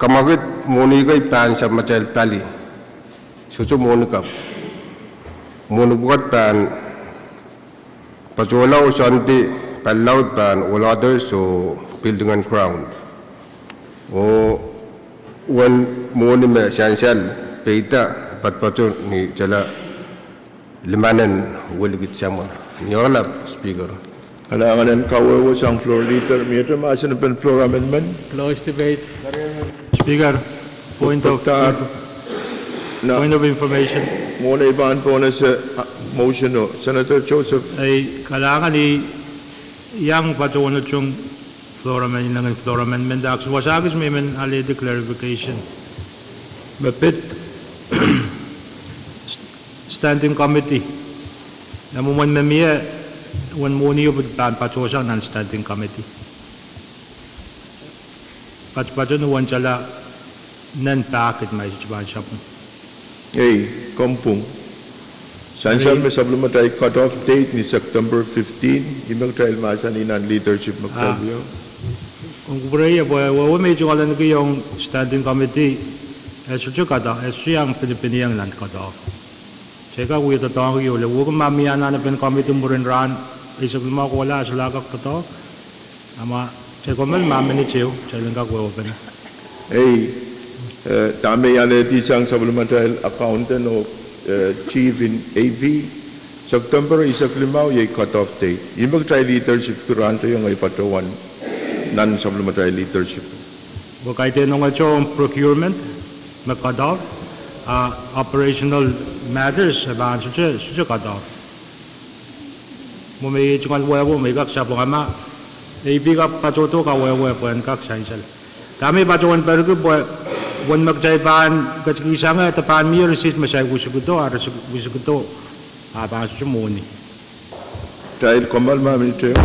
kamwakid mwohni kei pahn sapwmatail pali. Sohte mwohni kapw. Mwohni pwukat pahn patohla oh soandi pali laud pahn ohlados oh building and ground. Oh uwen mwohni me sansal peida patopato ni tala limanen welikid samwa. Ni oaralap Speaker. Kalahngan en kawehwe sang floor leader, miehte mahsen en floor amendment. Close debate. Speaker, point of, point of information. Mwohn ei pahn pohnese motion o Senator Joseph. Ei, kalahngan, I iang patohwan utung floor amendment, floor amendment, ahpw wasa kis me I men alehdi clarification. Me pid standing committee. E mwomwen me mie uwen mwohni o pid pahn patohsang nan standing committee. Patopato ni uwen tala nan packet ma I sohte pahn sapwung. Ei, komw pwung. Sansal me supplementary cut off date ni September fifteen, ih me kitail mahsanih nan leadership me kitail wia. Komw kupwurei pwe wehwe me I tungoal ahneki ong standing committee, e sohte cut off, e sohte iang pilipiliong nan cut off. Se kak wia doadoahngki oh le wehwehki ma mie anahnepen committee mwurin rahn eisek limau kohla, e solahr kak doadoahk. A ma se komel ma minit ehu, se len kak wehwehpene. Ei, dahme I alehdi sang supplementary accountant oh chief en A P, September eisek limau iei cut off date. Ih me kitail leadership ki rahntehiong ei patohwan nan supplementary leadership. Pwe kaidehn ongete ong procurement me cut off, a operational matters e pahn sohte, sohte cut off. Mwo me I tungoal wehwe me I kak sapwung, a ma A P kak patohdo kawehwe pwehn kak sansal. Dahme I patohwan perki pwe uwen me kitail pahn ketikihsang e de pahn mie receipt me saik wisikido, a receipt wisikido, a pahn sohte mwohni. Kitail komel ma minit ehu.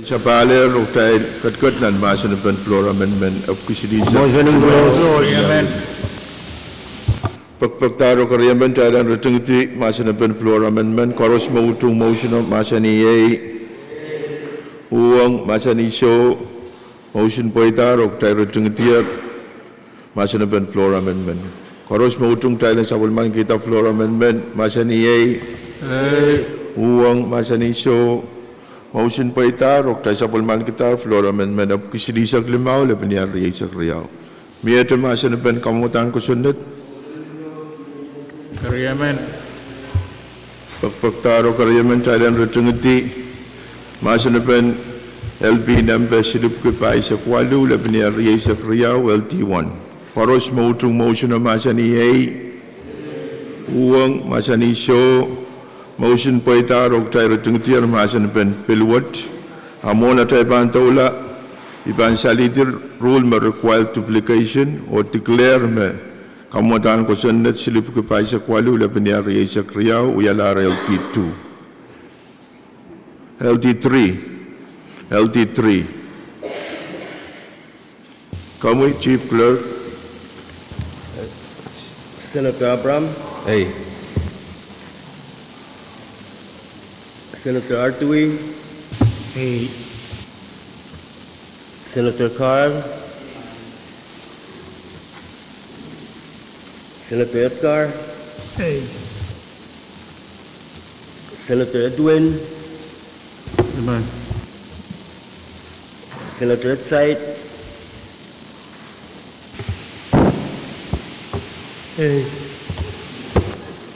Sapahl ehr oh kitail ketiket nan mahsen en floor amendment epwiki silihsek. Motion in close. Pekipekdahr oh keriemen kitail en ritingidi mahsen en floor amendment. Koaros me utung motion o mahsanih ei. Uhwong mahsanih soh. Motion pweidahr oh kitail ritingidi mahsen en floor amendment. Koaros me utung kitail en sapwellimanikihda floor amendment mahsanih ei. Uhwong mahsanih soh. Motion pweidahr oh kitail sapwellimanikidahr floor amendment epwiki silihsek limau, lepin iar rieisek riau. Miehte mahsen en kamwadahn kosonned. Keriemen. Pekipekdahr oh keriemen kitail en ritingidi mahsen en L P nempe silipwiki pahisek waluh, lepin iar rieisek riau, L T one. Koaros me utung motion o mahsanih ei. Uhwong mahsanih soh. Motion pweidahr oh kitail ritingidi mahsen en pil wet. A mwohn atail pahn doula, I pahn salihdi rule me require duplication oh declare me kamwadahn kosonned silipwiki pahisek waluh, lepin iar rieisek riau, wialahr L T two. L T three. L T three. Komwi, Chief Clerk. Senator Abraham. Ei. Senator Artui. Ei. Senator Carl. Senator Edgar. Ei. Senator Edwin. Amen. Senator Etsait. Ei.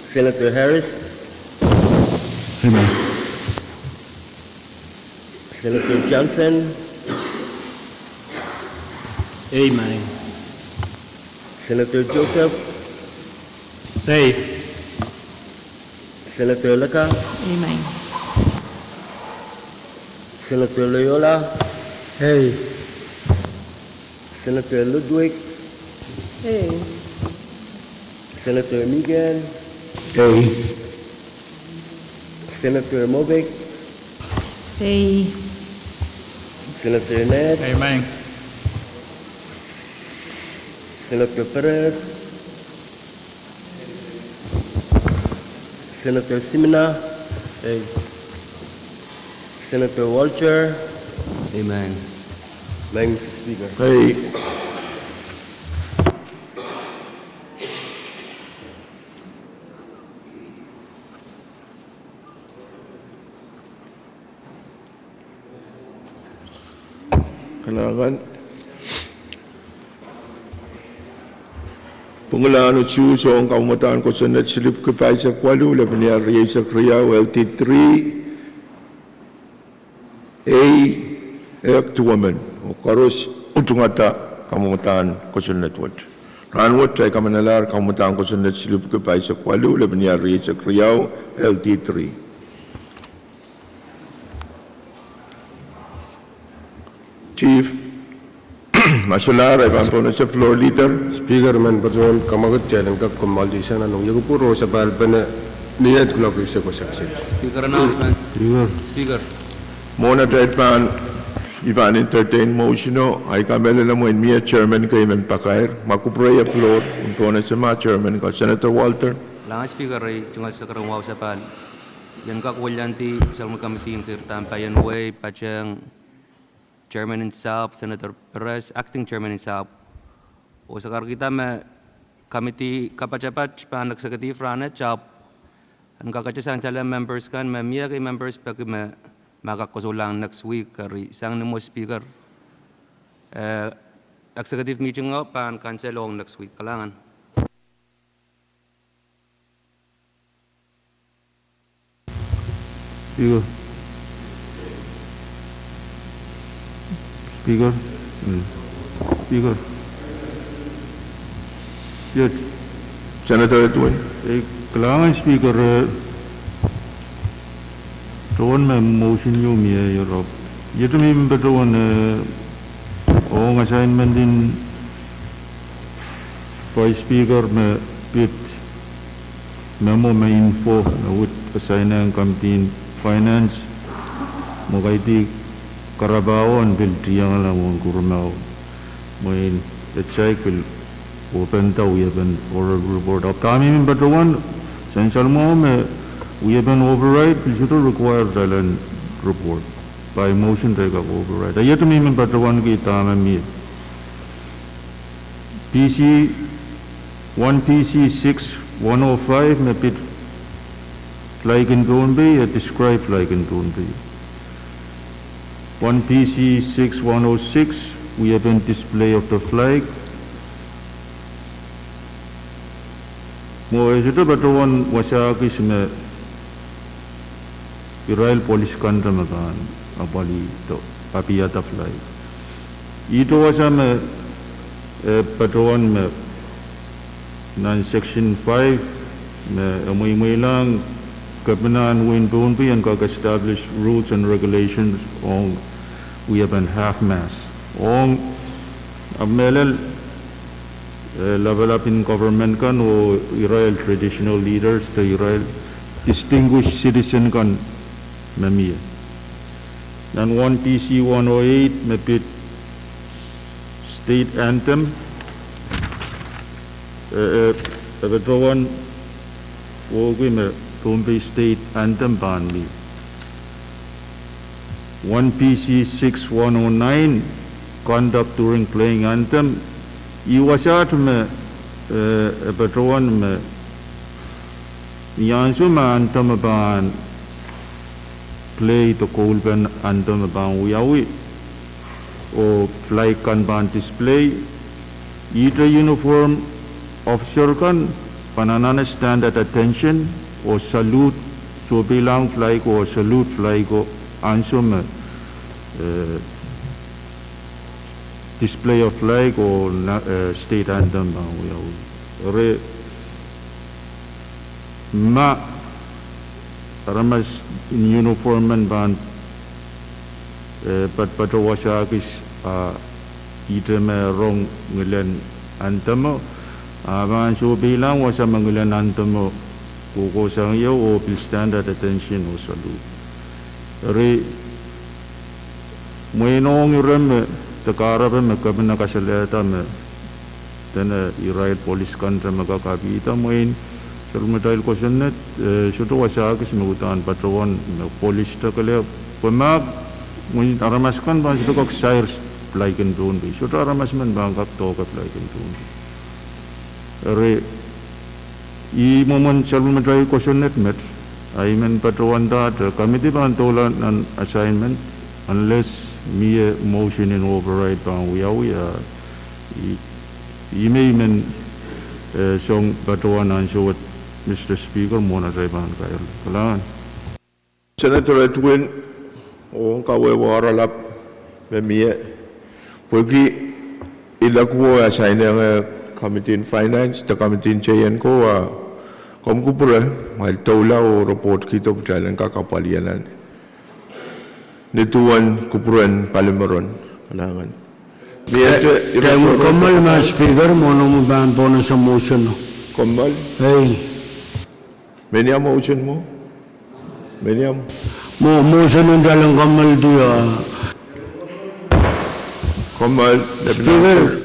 Senator Harris. Amen. Senator Johnson. Amen. Senator Joseph. Ei. Senator Leka. Amen. Senator Loyola. Ei. Senator Ludwig. Ei. Senator Miguel. Ei. Senator Mobik. Ei. Senator Ned. Amen. Senator Perez. Senator Simina. Ei. Senator Walter. Amen. Amen, Mister Speaker. Ei. Kalahngan. Pwungla ni suhs ong kamwadahn kosonned silipwiki pahisek waluh, lepin iar rieisek riau, L T three, ei, ehk duwemen. Oh koaros utungada kamwadahn kosonned wet. Rahnwet kitail kamanalahr kamwadahn kosonned silipwiki pahisek waluh, lepin iar rieisek riau, L T three. Chief, ma solahr, I pahn pohnese floor leader. Speaker, I men patohwan kamwakid kitail en kak kommoaldi sang nan ong ieu kupwur oh sapahl pene ni et kulok eisek oh seksen. Speaker announcement. Speaker. Speaker. Mwohn atail pahn, I pahn entertain motion o, I kamehlele mwein mie chairman kei men pakair, ma kupwure floor, I pohnese ma chairman ko, Senator Walter. Kalahngan Speaker, ei tungoal sakaradahn wahu sapahl. I en kak weliandi Supplementary Committee en keirda pahn wei patehng Chairman en sahpw, Senator Perez, Acting Chairman en sahpw. Oh sakarkihda me committee kapatapat pahn executive rahnwet ahpw en kakete sang kitail members kan me mie ekei members peki me ma kak koasoialahng next week eri sang ni mwo Speaker, eh, executive meeting o pahn cancel ong next week. Kalahngan. Speaker. Speaker. Mm. Speaker. Yes. Senator Edwin. Eh, kalahngan Speaker, eh, tohn me motion ieu mie ierop. Iet me I men patohwan, eh, ong assignment en Vice Speaker me pid memo me info me wid assign ong Committee en Finance, me kaidehk karapaho en pil tiengla mwohn kurumo. Mwein e taik pil ohpenda wiepen oral report. Ahpw dahme I men patohwan, sansal mwahu me wiepen override pil sohte require kitail en report. By motion kitail kak override. Eri iet me I men patohwanki dahme mie. P C, one P C six one oh five me pid flag en Pohnpei, e describe flag en Pohnpei. One P C six one oh six, wiepen display of the flag. Mwo e sohte patohwan wasa kis me irail polis kan te me pahn apwalih de papiada flag. Ihte wasa me, eh, patohwan me nan section five, me e mweimweilahng kepina en wehin Pohnpei en kak establish rules and regulations ong wiepen half mast. Ong, ahpw mehlel, eh, lapalap en government kan oh irail traditional leaders de irail distinguished citizen kan me mie. Nan one P C one oh eight me pid state anthem, eh, eh, e patohwan wehwehki me Pohnpei state anthem pahn mie. One P C six one oh nine, conduct during playing anthem. Ih wasaht me, eh, e patohwan me ni ansou me anthem e pahn play de koulpen anthem e pahn wiawi, oh flag kan pahn display, ihte uniform officer kan pahn anahne stand at attention oh salute, sohpeilahng flag oh salute flag oh ansou me, eh, display of flag oh na, eh, state anthem pahn wiawi. Eri ma aramas en uniform men pahn, eh, patopato wasa kis, ah, ihte me rong ngilen anthem o, ah, pahn sohpeilahng wasa me ngilen anthem o kohkohsang ie oh pil stand at attention oh salute. Eri mwein ong ire me de kahrepe me kepina kasalehda me dene irail polis kan te me kak apihda, mwein sapwellimatail kosonned, eh, sohte wasa kis me uhdahn patohwan me polis te kelehpw, pwe ma mwein aramas kan pahn sohte kak sair flag en Pohnpei, sohte aramas men pahn kak doke flag en Pohnpei. Eri ih mwomwen sapwellimatail kosonned met, ah I men patohwandahte committee pahn doula nan assignment, unless mie motion en override pahn wiawi, ah, ih, ih me I men, eh, song patohwan ansou wet, Mister Speaker, mwohn atail pahn kairla. Kalahngan. Senator Edwin, ong kawehwe oaralap me mie, pwehki I lekuwo assign-ehngehr Committee en Finance de Committee en J N ko, ah, komw kupwure, kumwail doula oh report kihdo pwe kitail en kak apwalih nan ni duwen kupwuren palimeron. Kalahngan. Kommoal, Madam Speaker, mwohn omw pahn pohnese motion o. Kommoal. Ei. Menia motion mwo? Menia mwo? Mwo, motion en kitail en kommoaldi o. Kommoal, Madam Speaker.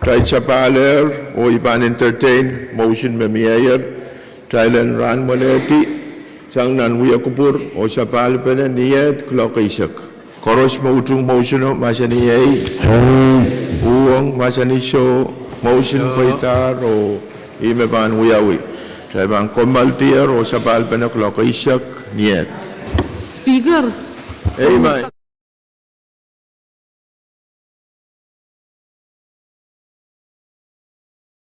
Kitail sapahl oh I pahn entertain motion me mieier. Kitail en rahn mwenehdi sang nan wia kupwur oh sapahlpene ni ehd kuloak eisek. Koaros me utung motion o mahsanih ehi. Uhwong mahsanih soh. Motion pweidahr oh ih me pahn wiawi. Kitail pahn kommoaldier oh sapahlpene kuloak eisek ni ehd. Speaker, ehi ma